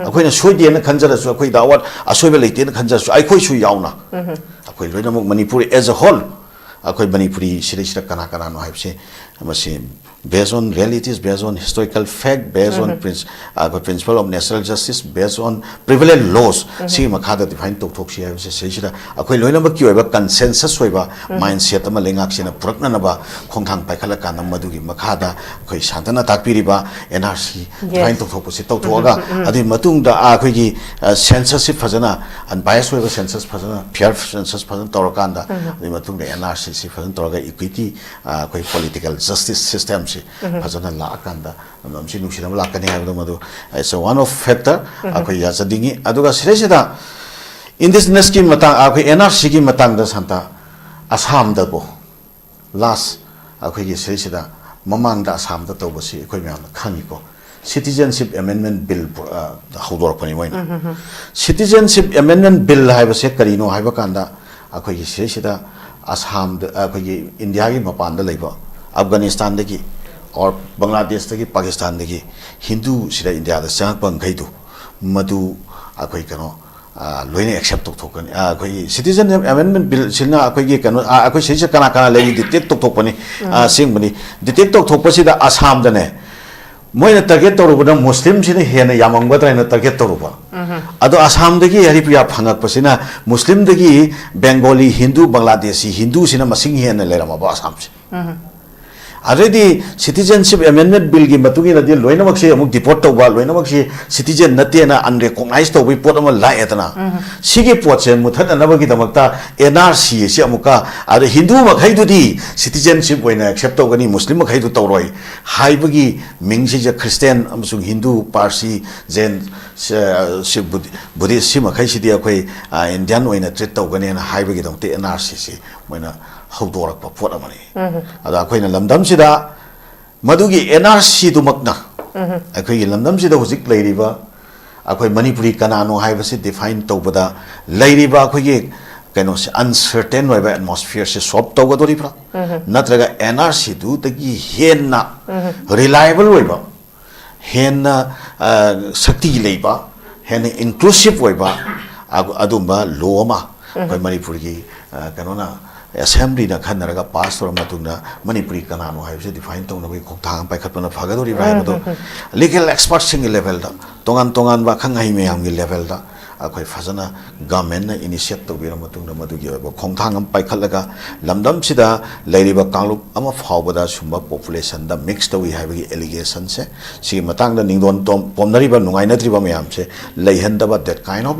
ꯑꯩꯈꯣꯏꯅ ꯁꯣꯏꯗꯦꯅ ꯈꯟꯖꯔꯁꯨ, ꯑꯩꯈꯣꯏꯗ ꯑꯋꯥꯠ ꯑꯁꯣꯏꯕ ꯂꯩꯇꯦꯅ ꯈꯟꯖꯔꯁꯨ, ꯑꯩꯈꯣꯏꯁꯨ ꯌꯥꯎꯅ ꯑꯩꯈꯣꯏ ꯂꯣꯏꯅꯃꯛ ꯃꯅꯤꯄꯨꯔ as a whole, ꯑꯩꯈꯣꯏ ꯃꯅꯤꯄꯨꯔꯤ ꯁꯤꯗꯩꯁꯤꯗ ꯀꯅꯥ ꯀꯅꯥꯅꯣ ꯍꯥꯏꯕꯁꯦ ꯃꯁꯤ Based on realities, based on historical fact, based on principle of natural justice, based on prevalent laws, ꯁꯤꯒꯤ ꯃꯈꯥꯗ define ꯇꯧꯊꯣꯛꯁꯤ ꯍꯥꯏꯕꯁꯦ ꯁꯤꯁꯤꯗ ꯑꯩꯈꯣꯏ ꯂꯣꯏꯅꯃꯛꯀꯤ ꯑꯣꯏꯕ consensus ꯑꯣꯏꯕ mindset ꯑꯃ ꯂꯩꯉꯥꯛꯁꯤꯅ ꯄꯨꯔꯛꯅꯅꯕ ꯈꯣꯡꯊꯥꯡ ꯄꯥꯏꯈꯠꯂꯀꯥꯟꯗ ꯃꯗꯨꯒꯤ ꯃꯈꯥꯗ ꯑꯩꯈꯣꯏ ꯁꯥꯟꯇꯅ ꯇꯥꯛꯄꯤꯔꯤꯕ N R C define ꯇꯧꯊꯣꯛꯄꯁꯤ ꯇꯧꯊꯣꯛꯑꯒ ꯑꯗꯨꯒꯤ ꯃꯇꯨꯡꯗ ꯑꯩꯈꯣꯏꯒꯤ census ꯁꯤ ꯐꯖꯅ unbiased ꯑꯣꯏꯕ census, ꯐꯖꯅ fair census ꯐꯖꯅ ꯇꯧꯔꯀꯥꯟꯗ ꯑꯗꯨꯒꯤ ꯃꯇꯨꯡꯗ N R C ꯁꯤ ꯐꯖꯅ ꯇꯧꯔꯒ equity, ꯑꯩꯈꯣꯏ political justice system ꯁꯤ ꯐꯖꯅ ꯂꯥꯛꯑꯀꯥꯟꯗ ꯂꯝꯗꯝꯁꯤ ꯅꯨꯡꯁꯤꯅꯕ ꯂꯥꯛꯀꯅꯤ ꯍꯥꯏꯕꯗꯣ ꯃꯗꯨ it's a one of factor ꯑꯩꯈꯣꯏ ꯌꯥꯖꯅꯤꯡꯉꯤ꯫ ꯑꯗꯨꯒ ꯁꯤꯗꯩꯁꯤꯗ indigenous ꯀꯤ ꯃꯇꯥꯡ, ꯑꯩꯈꯣꯏ N R C ꯒꯤ ꯃꯇꯥꯡꯗ ꯁꯥꯟꯇ, ꯑꯁꯥꯝꯗꯀꯣ last ꯑꯩꯈꯣꯏꯒꯤ ꯁꯤꯗꯩꯁꯤꯗ ꯃꯃꯥꯡꯗ ꯑꯁꯥꯝꯗ ꯇꯧꯕꯁꯤ ꯑꯩꯈꯣꯏ ꯃꯌꯥꯝꯅ ꯈꯪꯉꯤꯀꯣ, Citizenship Amendment Bill ꯍꯧꯗꯣꯔꯛꯄꯅꯤ ꯃꯣꯏꯅ꯫ Citizenship Amendment Bill ꯍꯥꯏꯕꯁꯦ ꯀꯔꯤꯅꯣ ꯍꯥꯏꯕ ꯀꯥꯟꯗ ꯑꯩꯈꯣꯏꯒꯤ ꯁꯤꯗꯩꯁꯤꯗ ꯑꯁꯥꯝꯗ, ꯑꯩꯈꯣꯏꯒꯤ ꯏꯟꯗꯤꯌꯥꯒꯤ ꯃꯄꯥꯟꯗ ꯂꯩꯕ ꯑꯐꯒꯥꯅꯤꯁꯇꯥꯟꯗꯒꯤ or ꯕꯪꯒ꯭ꯂꯥꯗꯦꯁꯇꯒꯤ, ꯄꯥꯀꯤꯁꯇꯥꯟꯗꯒꯤ ꯍꯤꯟꯗꯨ ꯁꯤꯗ ꯏꯟꯗꯤꯌꯥꯗ ꯆꯪꯉꯛꯄ ꯃꯈꯩꯗꯨ ꯃꯗꯨ ꯑꯩꯈꯣꯏ ꯀꯩꯅꯣ ꯑ, ꯂꯣꯏꯅ accept ꯇꯧꯊꯣꯛꯀꯅꯤ꯫ ꯑ, ꯑꯩꯈꯣꯏꯒꯤ Citizenship Amendment Bill ꯁꯤꯅ ꯑꯩꯈꯣꯏꯒꯤ ꯀꯩꯅꯣ, ꯑ, ꯑꯩꯈꯣꯏ ꯁꯤꯁꯦ ꯀꯅꯥ ꯀꯅꯥ ꯂꯩꯔꯤ detect ꯇꯧꯊꯣꯛꯄꯅꯤ꯫ ꯑ, ꯑꯁꯦꯡꯕꯅꯤ꯫ Detect ꯇꯧꯊꯣꯛꯄꯁꯤꯗ ꯑꯁꯥꯝꯗꯅꯦ, ꯃꯣꯏꯅ target ꯇꯧꯔꯨꯕꯗ ꯃꯨꯁꯂꯤꯝꯁꯤꯅ ꯍꯦꯟꯅ ꯌꯥꯝꯃꯝꯒꯗ꯭ꯔꯥ ꯍꯥꯏꯅ target ꯇꯧꯔꯨꯕ꯫ ꯑꯗꯣ ꯑꯁꯥꯝꯗꯒꯤ ꯍꯔꯤꯄ꯭ꯔꯤꯌꯥ ꯐꯪꯉꯛꯄꯁꯤꯅ ꯃꯨꯁꯂꯤꯝꯗꯒꯤ ꯕꯦꯡꯒꯣꯂꯤ, ꯍꯤꯟꯗꯨ, ꯕꯪꯒ꯭ꯂꯥꯗꯦꯁꯤ, ꯍꯤꯟꯗꯨꯁꯤꯅ ꯃꯁꯤꯡ ꯍꯦꯟꯅ ꯂꯩꯔꯝꯃꯕ ꯑꯁꯥꯝꯁꯦ꯫ ꯑꯗꯩꯗꯤ Citizenship Amendment Bill ꯒꯤ ꯃꯇꯨꯡ ꯏꯟꯅꯗꯤ ꯂꯣꯏꯅꯃꯛꯁꯦ ꯑꯃꯨꯛ deport ꯇꯧꯕ, ꯂꯣꯏꯅꯃꯛꯁꯦ citizen ꯅꯠꯇꯦꯅ unrecognized ꯇꯧꯕꯒꯤ ꯄꯣꯠ ꯑꯃ ꯂꯥꯛꯑꯦꯗꯅ꯫ ꯁꯤꯒꯤ ꯄꯣꯠꯁꯦ ꯃꯨꯊꯠꯅꯅꯕꯒꯤꯗꯃꯛꯇ N R C ꯑꯁꯤ ꯑꯃꯨꯛꯀ, ꯑꯗ ꯍꯤꯟꯗꯨ ꯃꯈꯩꯗꯨꯗꯤ citizenship ꯑꯣꯏꯅ accept ꯇꯧꯒꯅꯤ, ꯃꯨꯁꯂꯤꯝ ꯃꯈꯩꯗꯨ ꯇꯧꯔꯣꯏ ꯍꯥꯏꯕꯒꯤ ꯃꯤꯡꯁꯤꯗ ꯈ꯭ꯔꯤꯁꯇꯤꯌꯥꯟ ꯑꯃꯁꯨꯡ ꯍꯤꯟꯗꯨ, ꯄꯥꯔꯁꯤ, ꯖꯦꯟ, ꯁ-, ꯁꯤ ꯕꯨꯙꯤ-, ꯕꯨꯙꯤꯁ ꯁꯤ ꯃꯈꯩꯁꯤꯗꯤ ꯑꯩꯈꯣꯏ, ꯑ, ꯏꯟꯗꯤꯌꯥꯟ ꯑꯣꯏꯅ treat ꯇꯧꯒꯅꯦꯅ ꯍꯥꯏꯕꯒꯤꯗꯃꯛꯇ N R C ꯁꯤ ꯃꯣꯏꯅ ꯍꯧꯗꯣꯔꯛꯄ ꯄꯣꯠ ꯑꯃꯅꯤ꯫ ꯑꯗ ꯑꯩꯈꯣꯏꯅ ꯂꯝꯗꯝꯁꯤꯗ ꯃꯗꯨꯒꯤ N R C ꯗꯨꯃꯛꯅ ꯑꯩꯈꯣꯏꯒꯤ ꯂꯝꯗꯝꯁꯤꯗ ꯍꯧꯖꯤꯛ ꯂꯩꯔꯤꯕ ꯑꯩꯈꯣꯏ ꯃꯅꯤꯄꯨꯔꯤ ꯀꯅꯥꯅꯣ ꯍꯥꯏꯕꯁꯤ define ꯇꯧꯕꯗ ꯂꯩꯔꯤꯕ ꯑꯩꯈꯣꯏꯒꯤ ꯀꯩꯅꯣꯁꯦ uncertain ꯑꯣꯏꯕ atmosphere ꯁꯦ solve ꯇꯧꯒꯗꯣꯔꯤꯕ꯭ꯔꯥ? ꯅꯠꯇ꯭ꯔꯒ N R C ꯗꯨꯗꯒꯤ ꯍꯦꯟꯅ reliable ꯑꯣꯏꯕ, ꯍꯦꯟꯅ, ꯑ, ꯁꯛꯇꯤ ꯂꯩꯕ, ꯍꯦꯟꯅ inclusive ꯑꯣꯏꯕ ꯑꯗꯨ-, ꯑꯗꯨꯝꯕ law ꯑꯃ ꯑꯩꯈꯣꯏ ꯃꯅꯤꯄꯨꯔꯒꯤ, ꯑ, ꯀꯩꯅꯣꯅ, ꯑꯦꯁꯦꯝꯕ꯭ꯂꯤꯅ ꯈꯟꯅꯔꯒ ꯄꯥꯁ ꯇꯧꯔ ꯃꯇꯨꯡꯗ ꯃꯅꯤꯄꯨꯔꯤ ꯀꯅꯥꯅꯣ ꯍꯥꯏꯕꯁꯤ ꯗꯤꯐꯥꯏꯟ ꯇꯧꯅꯕꯒꯤ ꯈꯣꯡꯊꯥꯡ ꯑꯃ ꯄꯥꯏꯈꯠꯄꯅ ꯐꯒꯗꯧꯔꯤꯕ꯭ꯔꯥ ꯍꯥꯏꯕꯗꯣ ꯂꯤꯒꯦꯜ ꯑꯦꯛꯁꯄꯔꯠꯁꯤꯡꯒꯤ ꯂꯦꯚꯦꯜꯗ, ꯇꯣꯉꯥꯟ ꯇꯣꯉꯥꯟꯕ ꯑꯈꯪ ꯑꯍꯩ ꯃꯌꯥꯝꯒꯤ ꯂꯦꯚꯦꯜꯗ ꯑꯩꯈꯣꯏ ꯐꯖꯅ ꯒꯚꯔꯟꯃꯦꯟꯠꯅ ꯏꯅꯤꯁꯤꯌꯦꯠ ꯇꯧꯕꯤꯔ ꯃꯇꯨꯡꯗ ꯃꯗꯨꯒꯤ ꯑꯣꯏꯕ ꯈꯣꯡꯊꯥꯡ ꯑꯃ ꯄꯥꯏꯈꯠꯂꯒ ꯂꯝꯗꯝꯁꯤꯗ ꯂꯩꯔꯤꯕ ꯀꯥꯡꯂꯨꯞ ꯑꯃ ꯐꯥꯎꯕꯗ ꯁꯨꯝꯕ ꯄꯣꯄꯨꯂꯦꯁꯟꯗ ꯃꯤꯛꯁ ꯇꯧꯏ ꯍꯥꯏꯕꯒꯤ ꯑꯦꯂꯤꯒꯦꯁꯟꯁꯦ, ꯁꯤꯒꯤ ꯃꯇꯥꯡꯗ ꯅꯤꯡꯗꯣꯟ ꯇꯣꯝ-, ꯄꯣꯝꯅꯔꯤꯕ ꯅꯨꯡꯉꯥꯏꯅꯗ꯭ꯔꯤꯕ ꯃꯌꯥꯝꯁꯦ ꯂꯩꯍꯟꯗꯕ, that kind of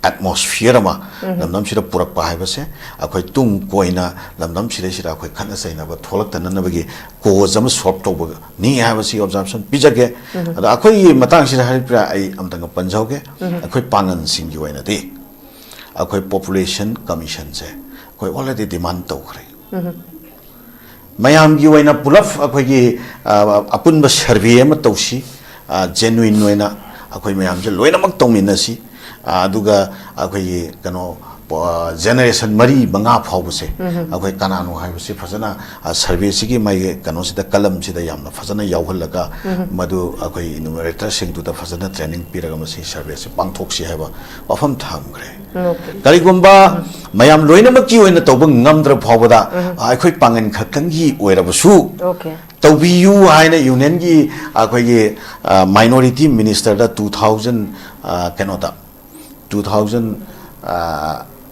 atmosphere ꯑꯃ ꯂꯝꯗꯝꯁꯤꯗ ꯄꯨꯔꯛꯄ ꯍꯥꯏꯕꯁꯦ ꯑꯩꯈꯣꯏ ꯇꯨꯡ ꯀꯣꯏꯅ ꯂꯝꯗꯝꯁꯤꯗꯩꯁꯤꯗ ꯑꯩꯈꯣꯏ ꯈꯠꯅ ꯆꯩꯅꯕ ꯊꯣꯛꯂꯛꯇꯅꯅꯕꯒꯤ ꯀꯣꯖ ꯑꯃ ꯁꯣꯜꯕ ꯇꯧꯕꯅꯤ ꯍꯥꯏꯕꯁꯤ ꯑꯣꯕꯖꯥꯔꯕꯦꯁꯟ ꯄꯤꯖꯒꯦ꯫ ꯑꯗꯣ ꯑꯩꯈꯣꯏꯒꯤ ꯃꯇꯥꯡꯁꯤꯗ ꯍꯥꯏꯔꯤꯕ꯭ꯔꯥ, ꯑꯩ ꯑꯝꯇꯪꯒ ꯄꯟꯖꯍꯧꯒꯦ꯫ ꯑꯩꯈꯣꯏ ꯄꯥꯡꯒꯟꯁꯤꯡꯒꯤ ꯑꯣꯏꯅꯗꯤ ꯑꯩꯈꯣꯏ ꯄꯣꯄꯨꯂꯦꯁꯟ ꯀꯃꯤꯁꯟꯁꯦ ꯑꯩꯈꯣꯏ ꯑꯣꯜꯔꯦꯗꯤ ꯗꯤꯃꯥꯟ ꯇꯧꯈ꯭ꯔꯦ꯫ ꯃꯌꯥꯝꯒꯤ ꯑꯣꯏꯅ ꯄꯨꯂꯞ ꯑꯩꯈꯣꯏꯒꯤ, ꯑ, ꯑꯄꯨꯟꯕ ꯁꯔꯚꯦ ꯑꯃ ꯇꯧꯁꯤ, ꯑ, ꯖꯦꯅꯨꯏꯟ ꯑꯣꯏꯅ ꯑꯩꯈꯣꯏ ꯃꯌꯥꯝꯁꯦ ꯂꯣꯏꯅꯃꯛ ꯇꯧꯃꯤꯟꯅꯁꯤ, ꯑ, ꯑꯗꯨꯒ ꯑꯩꯈꯣꯏꯒꯤ ꯀꯩꯅꯣ, ꯄꯣ-, ꯖꯦꯅꯦꯔꯦꯁꯟ ꯃꯔꯤ ꯃꯉꯥ ꯐꯥꯎꯕꯁꯦ ꯑꯩꯈꯣꯏ ꯀꯅꯥꯅꯣ ꯍꯥꯏꯕꯁꯤ ꯐꯖꯅ, ꯑ, ꯁꯔꯚꯦꯁꯤꯒꯤ ꯃꯥꯒꯤ ꯀꯩꯅꯣꯁꯤꯗ, ꯀꯂꯝꯁꯤꯗ ꯌꯥꯝꯅ ꯐꯖꯅ ꯌꯥꯎꯍꯜꯂꯒ ꯃꯗꯨ ꯑꯩꯈꯣꯏ ꯏꯅꯨꯃꯔꯦꯇꯔꯁꯤꯡꯗꯨꯗ ꯐꯖꯅ ꯇ꯭ꯔꯦꯅꯤꯡ ꯄꯤꯔꯒ ꯃꯁꯤ ꯁꯔꯚꯦꯁꯤ ꯄꯥꯡꯊꯣꯛꯁꯤ ꯍꯥꯏꯕ ꯋꯥꯐꯝ ꯊꯝꯈ꯭ꯔꯦ꯫ ꯀꯔꯤꯒꯨꯝꯕ ꯃꯌꯥꯝ ꯂꯣꯏꯅꯃꯛꯀꯤ ꯑꯣꯏꯅ ꯇꯧꯕ ꯉꯝꯗ꯭ꯔꯕ ꯐꯥꯎꯕꯗ, ꯑ, ꯑꯩꯈꯣꯏ ꯄꯥꯡꯒꯟ ꯈꯛꯇꯪꯒꯤ ꯑꯣꯏꯔꯕꯁꯨ ꯇꯧꯕꯤꯌꯨ ꯍꯥꯏꯅ ꯌꯨꯅꯤꯌꯟꯒꯤ ꯑꯩꯈꯣꯏꯒꯤ, ꯑ, ꯃꯥꯏꯅꯣꯔꯤꯇꯤ ꯃꯤꯅꯤꯁꯇꯔꯗ two thousand, ꯑ, ꯀꯩꯅꯣꯗ, two thousand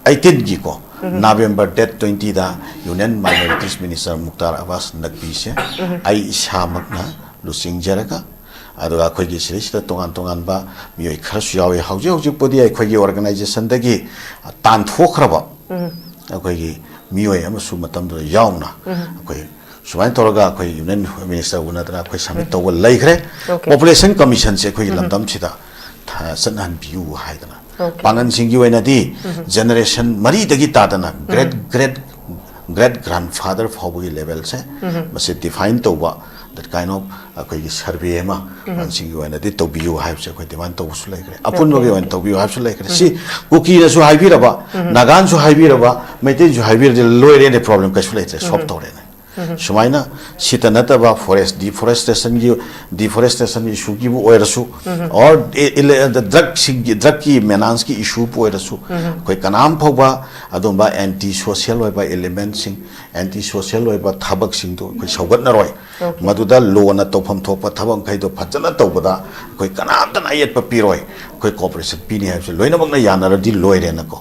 eighteenꯒꯤꯀꯣ, ꯅꯕꯦꯝꯕꯔ date twentyꯗ union minorities minister Mukhtar Abbas ꯅꯛꯕꯤꯁꯦ ꯑꯩ ꯏꯁꯥꯃꯛꯅ ꯂꯨꯆꯤꯡꯖꯔꯒ, ꯑꯗꯨꯒ ꯑꯩꯈꯣꯏꯒꯤ ꯁꯤꯗꯩꯁꯤꯗ ꯇꯣꯉꯥꯟ ꯇꯣꯉꯥꯟꯕ ꯃꯤꯑꯣꯏ ꯈꯔꯁꯨ ꯌꯥꯎꯏ꯫ ꯍꯧꯖꯤꯛ ꯍꯧꯖꯤꯛꯄꯨꯗꯤ ꯑꯩꯈꯣꯏꯒꯤ ꯑꯣꯔꯒꯅꯥꯏꯖꯦꯁꯟꯗꯒꯤ ꯇꯥꯟꯊꯣꯛꯈ꯭ꯔꯕ ꯑꯩꯈꯣꯏꯒꯤ ꯃꯤꯑꯣꯏ ꯑꯃꯁꯨ ꯃꯇꯝꯗꯨꯗ ꯌꯥꯎꯅ ꯑꯩꯈꯣꯏ ꯁꯨꯃꯥꯏꯅ ꯇꯧꯔꯒ ꯑꯩꯈꯣꯏ ꯌꯨꯅꯤꯌꯟ ꯃꯤꯅꯤꯁꯇꯔ ꯎꯅꯗꯅ ꯑꯩꯈꯣꯏ ꯁꯕꯃꯤꯠ ꯇꯧꯕ ꯂꯩꯈ꯭ꯔꯦ꯫ ꯄꯣꯄꯨꯂꯦꯁꯟ ꯀꯃꯤꯁꯟꯁꯦ ꯑꯩꯈꯣꯏꯒꯤ ꯂꯝꯗꯝꯁꯤꯗ ꯊ-, ꯆꯠꯅꯍꯟꯕꯤꯌꯨ ꯍꯥꯏꯗꯅ꯫ ꯄꯥꯡꯒꯟꯁꯤꯡꯒꯤ ꯑꯣꯏꯅꯗꯤ ꯖꯦꯅꯦꯔꯦꯁꯟ ꯃꯔꯤꯗꯒꯤ ꯇꯥꯗꯅ, ꯒ꯭ꯔꯦꯠ, ꯒ꯭ꯔꯦꯠ, ꯒ꯭ꯔꯦꯠ ꯒ꯭ꯔꯥꯟꯐꯥꯗꯔ ꯐꯥꯎꯕꯒꯤ ꯂꯦꯚꯦꯜꯁꯦ ꯃꯁꯤ ꯗꯤꯐꯥꯏꯟ ꯇꯧꯕ, that kind of ꯑꯩꯈꯣꯏꯒꯤ ꯁꯔꯚꯦ ꯑꯃ ꯄꯥꯡꯒꯟꯁꯤꯡꯒꯤ ꯑꯣꯏꯅꯗꯤ ꯇꯧꯕꯤꯌꯨ ꯍꯥꯏꯕꯁꯦ ꯑꯩꯈꯣꯏ ꯗꯤꯃꯥꯟ ꯇꯧꯕꯁꯨ ꯂꯩꯈ꯭ꯔꯦ꯫ ꯑꯄꯨꯟꯕꯒꯤ ꯑꯣꯏꯅ ꯇꯧꯕꯤꯌꯨ ꯍꯥꯏꯕꯁꯨ ꯂꯩꯈ꯭ꯔꯦ꯫ ꯁꯤ ꯀꯨꯀꯤꯅꯁꯨ ꯍꯥꯏꯕꯤꯔꯕ, ꯅꯥꯒꯥꯅꯁꯨ ꯍꯥꯏꯕꯤꯔꯕ, ꯃꯩꯇꯩꯅꯁꯨ ꯍꯥꯏꯕꯤꯔꯗꯤ ꯂꯣꯏꯔꯦꯅꯦ, ꯄ꯭ꯔꯣꯕ꯭ꯂꯦꯝ ꯀꯩꯁꯨ ꯂꯩꯇ꯭ꯔꯦ, ꯁꯣꯜꯕ ꯇꯧꯔꯦꯅꯦ꯫ ꯁꯨꯃꯥꯏꯅ ꯁꯤꯇ ꯅꯠꯇꯕ forest deforestation ꯒꯤ, deforestation issue ꯒꯤꯕꯨ ꯑꯣꯏꯔꯁꯨ, or drug ꯁꯤꯡꯒꯤ, drug ꯀꯤ menace ꯀꯤ issue ꯕꯨ ꯑꯣꯏꯔꯁꯨ, ꯑꯩꯈꯣꯏ ꯀꯅꯥꯝ ꯐꯥꯎꯕ ꯑꯗꯨꯝꯕ anti social ꯑꯣꯏꯕ element ꯁꯤꯡ, anti social ꯑꯣꯏꯕ ꯊꯕꯛꯁꯤꯡꯗꯨ ꯑꯩꯈꯣꯏ ꯁꯧꯒꯠꯅꯔꯣꯏ꯫ ꯃꯗꯨꯗ law ꯅ ꯇꯧꯐꯝ ꯊꯣꯛꯄ ꯊꯕꯛ ꯃꯈꯩꯗꯣ ꯐꯖꯅ ꯇꯧꯕꯗ ꯑꯩꯈꯣꯏ ꯀꯅꯥꯝꯇꯅ ꯑꯌꯦꯠꯄ ꯄꯤꯔꯣꯏ꯫ ꯑꯩꯈꯣꯏ cooperation ꯄꯤꯅꯤ ꯍꯥꯏꯕꯁꯦ ꯂꯣꯏꯅꯃꯛꯅ ꯌꯥꯅꯔꯗꯤ ꯂꯣꯏꯔꯦꯅꯀꯣ꯫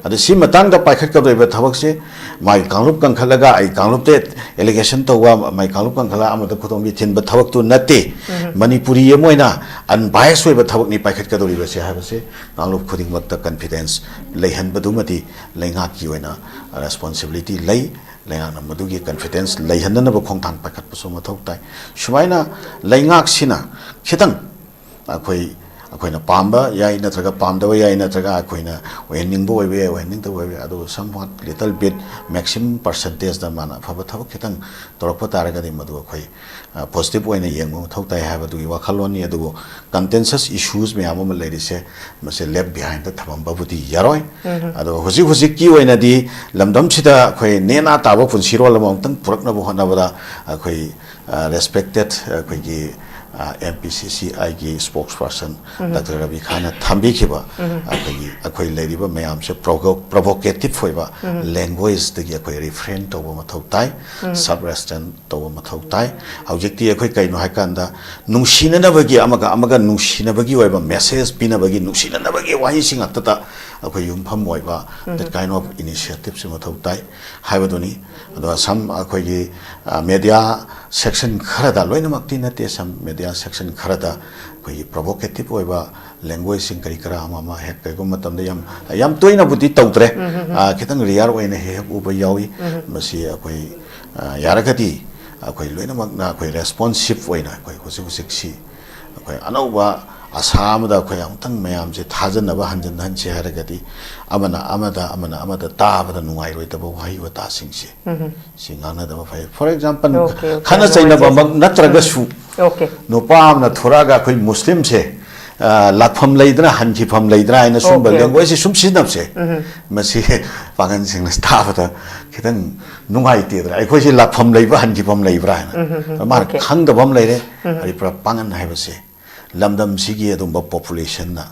ꯑꯗ ꯁꯤ ꯃꯇꯥꯡꯗ ꯄꯥꯏꯈꯠꯀꯗꯧꯔꯤꯕ ꯊꯕꯛꯁꯦ, ꯃꯥꯒꯤ ꯀꯥꯡꯂꯨꯞ ꯀꯟꯈꯠꯂꯒ ꯑꯩ ꯀꯥꯡꯂꯨꯞꯇ allegation ꯇꯧꯕ, ꯃꯥꯒꯤ ꯀꯥꯡꯂꯨꯞ ꯀꯟꯈꯠꯂꯒ ꯑꯃꯗ ꯈꯨꯗꯣꯝꯕꯤ ꯊꯤꯟꯕ ꯊꯕꯛꯇꯨ ꯅꯠꯇꯦ꯫ ꯃꯅꯤꯄꯨꯔꯤ ꯑꯃ ꯑꯣꯏꯅ unbiased ꯑꯣꯏꯕ ꯊꯕꯛꯅꯤ ꯄꯥꯏꯈꯠꯀꯗꯧꯔꯤꯕꯁꯦ ꯍꯥꯏꯕꯁꯦ ꯀꯥꯡꯂꯨꯞ ꯈꯨꯗꯤꯡꯃꯛꯇ confidence ꯂꯩꯍꯟꯕꯗꯨꯃꯗꯤ ꯂꯩꯉꯥꯛꯀꯤ ꯑꯣꯏꯅ responsibility ꯂꯩ꯫ ꯂꯩꯉꯥꯛꯅ ꯃꯗꯨꯒꯤ confidence ꯂꯩꯍꯟꯅꯅꯕ ꯈꯣꯡꯊꯥꯡ ꯄꯥꯏꯈꯠꯄꯁꯨ ꯃꯊꯧ ꯇꯥꯏ꯫ ꯁꯨꯃꯥꯏꯅ ꯂꯩꯉꯥꯛꯁꯤꯅ ꯈꯤꯇꯪ ꯑꯩꯈꯣꯏ, ꯑꯩꯈꯣꯏꯅ ꯄꯥꯝꯕ ꯌꯥꯏ, ꯅꯠꯇ꯭ꯔꯒ ꯄꯥꯝꯗꯕ ꯌꯥꯏ, ꯅꯠꯇ꯭ꯔꯒ ꯑꯩꯈꯣꯏꯅ ꯑꯣꯏꯍꯟꯅꯤꯡꯕ ꯑꯣꯏꯕ ꯌꯥꯏ, ꯑꯣꯏꯍꯟꯅꯤꯡꯗꯕ ꯑꯣꯏꯕ ꯌꯥꯏ, ꯑꯗꯨꯕꯨ somewhat little bit, maximum percentage ꯗ ꯃꯥꯅ ꯑꯐꯕ ꯊꯕꯛ ꯈꯤꯇꯪ ꯇꯧꯔꯛꯄ ꯇꯥꯔꯒꯗꯤ ꯃꯗꯨ ꯑꯩꯈꯣꯏ positive ꯑꯣꯏꯅ ꯌꯦꯡꯕ ꯃꯊꯧ ꯇꯥꯏ ꯍꯥꯏꯕꯗꯨꯒꯤ ꯋꯥꯈꯜꯂꯣꯟꯅꯤ꯫ ꯑꯗꯨꯕꯨ contentious issues ꯃꯌꯥꯝ ꯑꯃ ꯂꯩꯔꯤꯁꯦ, ꯃꯁꯤ left behind ꯗ ꯊꯝꯃꯝꯕꯕꯨꯗꯤ ꯌꯥꯔꯣꯏ꯫ ꯑꯗꯣ ꯍꯧꯖꯤꯛ ꯍꯧꯖꯤꯛꯀꯤ ꯑꯣꯏꯅꯗꯤ ꯂꯝꯗꯝꯁꯤꯗ ꯑꯩꯈꯣꯏ ꯅꯦꯅꯥ ꯇꯥꯕ ꯄꯨꯟꯁꯤꯔꯣꯜ ꯑꯃ ꯑꯃꯨꯛꯇꯪ ꯄꯨꯔꯛꯅꯕ ꯍꯣꯠꯅꯕꯗ ꯑꯩꯈꯣꯏ, respected ꯑꯩꯈꯣꯏꯒꯤ, M P C C I ꯒꯤ spokesperson Doctor ꯔꯕꯤ ꯈꯥꯟꯅ ꯊꯝꯕꯤꯈꯤꯕ ꯑꯩꯈꯣꯏꯒꯤ, ꯑꯩꯈꯣꯏ ꯂꯩꯔꯤꯕ ꯃꯌꯥꯝꯁꯦ provo-, provocative ꯑꯣꯏꯕ language ꯗꯒꯤ ꯑꯩꯈꯣꯏ refrain ꯇꯧꯕ ꯃꯊꯧ ꯇꯥꯏ꯫ Sub restraint ꯇꯧꯕ ꯃꯊꯧ ꯇꯥꯏ꯫ ꯍꯧꯖꯤꯛꯇꯤ ꯑꯩꯈꯣꯏ ꯀꯩꯅꯣ ꯍꯥꯏꯀꯥꯟꯗ ꯅꯨꯡꯁꯤꯅꯅꯕꯒꯤ, ꯑꯃꯒ ꯑꯃꯒ ꯅꯨꯡꯁꯤꯅꯕꯒꯤ ꯑꯣꯏꯕ message ꯄꯤꯅꯕꯒꯤ, ꯅꯨꯡꯁꯤꯅꯅꯕꯒꯤ ꯋꯥꯍꯩꯁꯤꯡ ꯉꯥꯛꯇꯗ ꯑꯩꯈꯣꯏ ꯌꯨꯝꯐꯝ ꯑꯣꯏꯕ that kind of initiative ꯁꯤ ꯃꯊꯧ ꯇꯥꯏ ꯍꯥꯏꯕꯗꯨꯅꯤ꯫ ꯑꯗꯣ some ꯑꯩꯈꯣꯏꯒꯤ, media section ꯈꯔꯗ, ꯂꯣꯏꯅꯃꯛꯇꯤ ꯅꯠꯇꯦ, some media section ꯈꯔꯗ ꯑꯩꯈꯣꯏꯒꯤ provocative ꯑꯣꯏꯕ language ꯁꯤꯡ ꯀꯔꯤ ꯀꯔꯥ ꯑꯃ ꯑꯃ ꯍꯦꯛ ꯀꯩꯒꯨꯝꯕ ꯃꯇꯝꯗ ꯌꯥꯝ, ꯌꯥꯝ ꯇꯣꯏꯅꯕꯨꯗꯤ ꯇꯧꯗ꯭ꯔꯦ꯫ ꯈꯤꯇꯪ rare ꯑꯣꯏꯅ ꯍꯦꯛ ꯍꯦꯛ ꯎꯕ ꯌꯥꯎꯏ꯫ ꯃꯁꯤ ꯑꯩꯈꯣꯏ, ꯌꯥꯔꯒꯗꯤ ꯑꯩꯈꯣꯏ ꯂꯣꯏꯅꯃꯛꯅ ꯑꯩꯈꯣꯏ responsive ꯑꯣꯏꯅ ꯑꯩꯈꯣꯏ ꯍꯧꯖꯤꯛ ꯍꯧꯖꯤꯛꯁꯤ ꯑꯩꯈꯣꯏ ꯑꯅꯧꯕ ꯑꯁꯥ ꯑꯃꯗ ꯑꯩꯈꯣꯏ ꯑꯃꯨꯛꯇꯪ ꯃꯌꯥꯝꯁꯦ ꯊꯥꯖꯅꯕ ꯍꯟꯖꯤꯟ ꯍꯟꯁꯦ ꯍꯥꯏꯔꯒꯗꯤ ꯑꯃꯅ ꯑꯃꯗ, ꯑꯃꯅ ꯑꯃꯗ ꯇꯥꯕꯗ ꯅꯨꯡꯉꯥꯏꯔꯣꯏꯗꯕ ꯋꯥꯍꯩ ꯋꯥꯇꯥꯁꯤꯡꯁꯦ ꯁꯤ ꯉꯥꯡꯅꯗꯕ ꯐꯩ꯫ For example, ꯈꯠꯅ ꯆꯩꯅꯕꯃꯛ ꯅꯠꯇ꯭ꯔꯒꯁꯨ ꯅꯨꯄꯥ ꯑꯃꯅ ꯊꯣꯔꯛꯑꯒ ꯑꯩꯈꯣꯏ ꯃꯨꯁꯂꯤꯝꯁꯦ ꯂꯥꯛꯐꯝ ꯂꯩꯗꯅ ꯍꯟꯈꯤꯐꯝ ꯂꯩꯗꯅ ꯍꯥꯏꯅ ꯁꯨꯝꯕ Okay, okay. Languageꯁꯦ ꯁꯨꯝ ꯁꯤꯖꯤꯟꯅꯕꯁꯦ, ꯃꯁꯤ ꯄꯥꯡꯒꯜꯁꯤꯡꯅ ꯇꯥꯕꯗ ꯈꯤꯇꯪ ꯅꯨꯡꯉꯥꯏꯇꯦꯗꯅ꯫ ꯑꯩꯈꯣꯏꯁꯦ ꯂꯥꯛꯐꯝ ꯂꯩꯕ ꯍꯟꯈꯤꯐꯝ ꯂꯩꯕ꯭ꯔꯥ ꯍꯥꯏꯅ꯫ ꯃꯥꯅ Okay. ꯈꯪꯗꯕ ꯑꯃ ꯂꯩꯔꯦ꯫ ꯍꯥꯏꯔꯤꯕ ꯄꯥꯡꯒꯜ ꯍꯥꯏꯕꯁꯦ ꯂꯝꯗꯝꯁꯤꯒꯤ ꯑꯗꯨꯝꯕ populationꯅ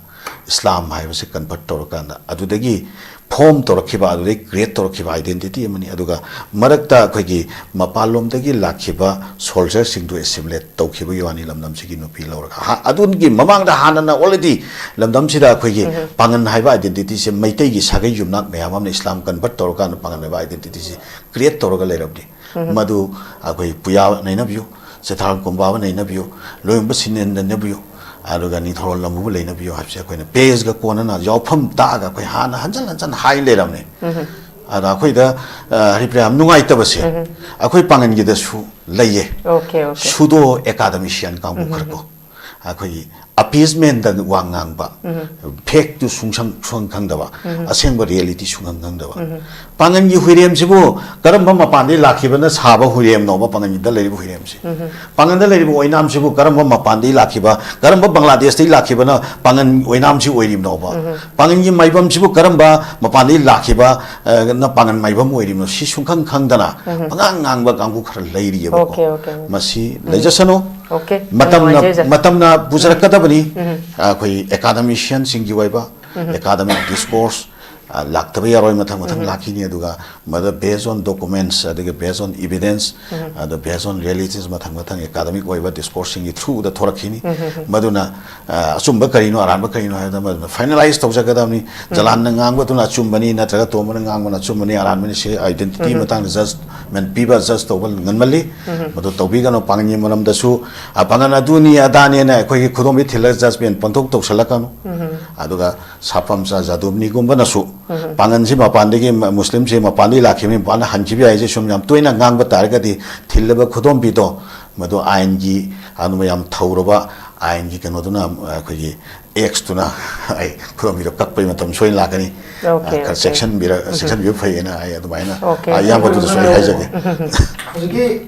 ꯏꯁꯂꯥꯝ ꯍꯥꯏꯕꯁꯦ convert ꯇꯧꯔꯀꯥꯟꯗ ꯑꯗꯨꯗꯒꯤ form ꯇꯧꯔꯛꯈꯤꯕ, ꯑꯗꯨꯗꯒꯤ create ꯇꯧꯔꯛꯈꯤꯕ identity ꯑꯃꯅꯤ꯫ ꯑꯗꯨꯒ ꯃꯔꯛꯇ ꯑꯩꯈꯣꯏꯒꯤ ꯃꯄꯥꯟꯂꯣꯝꯗꯒꯤ ꯂꯥꯛꯈꯤꯕ soldierꯁꯤꯡꯗꯨ assimilate ꯇꯧꯈꯤꯕꯒꯤ ꯋꯥꯅꯤ, ꯂꯝꯗꯝꯁꯤꯒꯤ ꯅꯨꯄꯤ ꯂꯧꯔꯒ꯫ ꯍꯥ-, ꯑꯗꯨꯒꯤ ꯃꯃꯥꯡꯗ ꯍꯥꯟꯅꯅ already ꯂꯝꯗꯝꯁꯤꯗ ꯑꯩꯈꯣꯏꯒꯤ ꯄꯥꯡꯒꯜ ꯍꯥꯏꯕ identityꯁꯦ ꯃꯩꯇꯩꯒꯤ ꯁꯥꯒꯩ ꯌꯨꯝꯅꯥꯛ ꯃꯌꯥꯝ ꯑꯃꯅ ꯏꯁꯂꯥꯝ convert ꯇꯧꯔꯀꯥꯟꯗ ꯄꯥꯡꯒꯜ ꯍꯥꯏꯕ identityꯁꯦ create ꯇꯧꯔꯒ ꯂꯩꯔꯕꯅꯤ꯫ ꯃꯗꯨ ꯑꯩꯈꯣꯏ ꯄꯨꯌꯥ ꯅꯩꯅꯕꯤꯌꯨ, ꯆꯩꯊꯥꯔꯣꯜ ꯀꯣꯝꯕꯥꯕ ꯅꯩꯅꯕꯤꯌꯨ, ꯂꯣꯏꯕ ꯁꯤꯅꯦꯟꯗ ꯅꯩꯅꯕꯤꯌꯨ, ꯑꯗꯨꯒ ꯅꯤꯡꯊꯧꯔꯣꯜ ꯂꯝꯎꯕ ꯂꯩꯅꯕꯤꯌꯨ ꯍꯥꯏꯕꯁꯦ ꯑꯩꯈꯣꯏꯅ baseꯀ ꯀꯣꯟꯅꯅ ꯌꯥꯎꯐꯝ ꯇꯥꯛꯑꯒ ꯑꯩꯈꯣꯏ ꯍꯥꯟꯅ ꯍꯟꯖꯟ ꯍꯟꯖꯟ ꯍꯥꯏ ꯂꯩꯔꯕꯅꯦ꯫ ꯑꯗ ꯑꯩꯈꯣꯏꯗ, ꯑ, ꯍꯔꯤꯄ꯭ꯔꯤꯌꯥ, ꯌꯥꯝ ꯅꯨꯡꯉꯥꯏꯇꯕꯁꯦ ꯑꯩꯈꯣꯏ ꯄꯥꯡꯒꯜꯒꯤꯗꯁꯨ ꯂꯩꯌꯦ꯫ Okay, okay. Pseudo academician ꯀꯥꯡꯕꯨ ꯈꯔꯀꯣ꯫ ꯑꯩꯈꯣꯏꯒꯤ appeasementꯇ ꯋꯥ ꯉꯥꯡꯕ, factꯇꯨ ꯁꯨꯡꯁꯪ, ꯁꯨꯡꯈꯪ ꯈꯪꯗꯕ, ꯑꯁꯦꯡꯕ reality ꯁꯨꯡꯈꯪ ꯈꯪꯗꯕ꯫ ꯄꯥꯡꯒꯜꯒꯤ ꯍꯨꯏꯔꯦꯝꯁꯤꯕꯨ ꯀꯔꯝꯕ ꯃꯄꯥꯟꯗꯒꯤ ꯂꯥꯛꯈꯤꯕꯅ ꯁꯥꯕ ꯍꯨꯏꯔꯦꯝꯅꯣꯕ ꯄꯥꯡꯒꯜꯒꯤꯗ ꯂꯩꯔꯤꯕ ꯍꯨꯏꯔꯦꯝꯁꯤ? ꯄꯥꯡꯒꯜꯗ ꯂꯩꯔꯤꯕ ꯑꯣꯏꯅꯥꯝꯁꯤꯕꯨ ꯀꯔꯝꯕ ꯃꯄꯥꯟꯗꯒꯤ ꯂꯥꯛꯈꯤꯕ, ꯀꯔꯝꯕ ꯕꯪꯒ꯭ꯂꯥꯗꯦꯁꯇꯒꯤ ꯂꯥꯛꯈꯤꯕꯅ ꯄꯥꯡꯒꯜ ꯑꯣꯏꯅꯥꯝꯁꯤ ꯑꯣꯏꯔꯤꯕꯅꯣꯕ? ꯄꯥꯡꯒꯜꯒꯤ ꯃꯥꯏꯕꯝꯁꯤꯕꯨ ꯀꯔꯝꯕ ꯃꯄꯥꯟꯗꯒꯤ ꯂꯥꯛꯈꯤꯕ, ꯑ, ꯅ ꯄꯥꯡꯒꯜ ꯃꯥꯏꯕꯝ ꯑꯣꯏꯔꯤꯕꯅꯣ? ꯁꯤ ꯁꯨꯡꯈꯪ ꯈꯪꯗꯅ ꯄꯉꯥꯡ ꯉꯥꯡꯕ ꯀꯥꯡꯕꯨ ꯈꯔ ꯂꯩꯔꯤꯑꯕꯀꯣ꯫ Okay, okay. ꯃꯁꯤ ꯂꯩꯖꯁꯅꯨ꯫ Okay. ꯃꯇꯝꯅ, ꯅꯨꯡꯉꯥꯏꯖꯩ, ꯑꯣꯖꯥ꯫ ꯃꯇꯝꯅ ꯄꯨꯖꯔꯛꯀꯗꯕꯅꯤ꯫ ꯑꯩꯈꯣꯏ academicianꯁꯤꯡꯒꯤ ꯑꯣꯏꯕ academic discourse, ꯑ, ꯂꯥꯛꯇꯕ ꯌꯥꯔꯣꯏ, ꯃꯊꯪ ꯃꯊꯪ ꯂꯥꯛꯈꯤꯅꯤ꯫ ꯑꯗꯨꯒ ꯃꯗ based on documents, ꯑꯗꯨꯒ based on evidence, ꯑꯗ based on realities, ꯃꯊꯪ ꯃꯊꯪ academic ꯑꯣꯏꯕ discourseꯁꯤꯡꯒꯤ throughꯗ ꯊꯣꯔꯛꯈꯤꯅꯤ꯫ ꯃꯗꯨꯅ, ꯑ, ꯑꯆꯨꯝꯕ ꯀꯔꯤꯅꯣ, ꯑꯔꯥꯟꯕ ꯀꯔꯤꯅꯣ ꯍꯥꯏꯕꯗ ꯃꯗꯨꯅ finalize ꯇꯧꯖꯒꯗꯕꯅꯤ꯫ ꯖꯂꯥꯟꯅ ꯉꯥꯡꯕꯗꯨꯅ ꯑꯆꯨꯝꯕꯅꯤ ꯅꯠꯇ꯭ꯔꯒ ꯇꯣꯝꯕꯅ ꯉꯥꯡꯕꯅ ꯑꯆꯨꯝꯕꯅꯤ, ꯑꯔꯥꯟꯕꯅꯤ, ꯁꯤ identity ꯃꯇꯥꯡꯗ judgment ꯄꯤꯕ, judge ꯇꯧꯕ ꯉꯟꯃꯜꯂꯤ꯫ ꯃꯗꯨ ꯇꯧꯕꯤꯒꯅꯨ꯫ ꯄꯥꯡꯒꯜꯒꯤ ꯃꯔꯝꯗꯁꯨ, ꯑ, ꯄꯥꯡꯒꯜ ꯑꯗꯨꯅꯤ ꯑꯗꯥꯅꯦꯅ ꯑꯩꯈꯣꯏꯒꯤ ꯈꯨꯗꯣꯝꯕꯤ ꯊꯤꯜꯂꯒ judgment ꯄꯪꯇꯧ ꯇꯧꯁꯜꯂꯛꯀꯅꯨ꯫ ꯑꯗꯨꯒ ꯁꯥꯐꯝꯆꯥ ꯖꯥꯗꯨꯝꯅꯤꯒꯨꯝꯕꯅꯁꯨ ꯄꯥꯡꯒꯜꯁꯤ ꯃꯄꯥꯟꯗꯒꯤ, ꯃ-, ꯃꯨꯁꯂꯤꯝꯁꯤ ꯃꯄꯥꯟꯗꯒꯤ ꯂꯥꯛꯈꯤꯕꯅꯤ, ꯃꯄꯥꯟꯗ ꯍꯟꯈꯤꯕ ꯌꯥꯏ ꯍꯥꯏꯁꯦ ꯁꯨꯝ ꯌꯥꯝ ꯇꯣꯏꯅ ꯉꯥꯡꯕ ꯇꯥꯔꯒꯗꯤ ꯊꯤꯜꯂꯕ ꯈꯨꯗꯣꯝꯕꯤꯗꯣ ꯃꯗꯨ ꯑꯥꯏꯟꯒꯤ, ꯑꯗꯨꯝ ꯌꯥꯝ ꯊꯧꯔꯕ ꯑꯥꯏꯟꯒꯤ ꯀꯩꯅꯣꯗꯨꯅ, ꯑꯩꯈꯣꯏꯒꯤ actsꯇꯨꯅ ꯑꯩ ꯈꯨꯗꯣꯝꯕꯤꯗꯣ ꯀꯛꯄꯒꯤ ꯃꯇꯝ ꯁꯣꯏꯅ ꯂꯥꯛꯀꯅꯤ꯫ Okay, ꯑ, ꯈꯔ okay. ꯆꯦꯛꯁꯤꯟꯕꯤꯔ-, ꯆꯦꯛꯁꯤꯟꯕꯤꯕ ꯐꯩꯌꯦꯅ ꯑꯩ ꯑꯗꯨꯃꯥꯏꯅ, Okay. ꯑ, ꯏꯌꯥꯝꯕꯗꯨꯗꯁꯨ ꯑꯩ ꯍꯥꯏꯖꯒꯦ꯫ ꯍꯧꯖꯤꯛꯀꯤ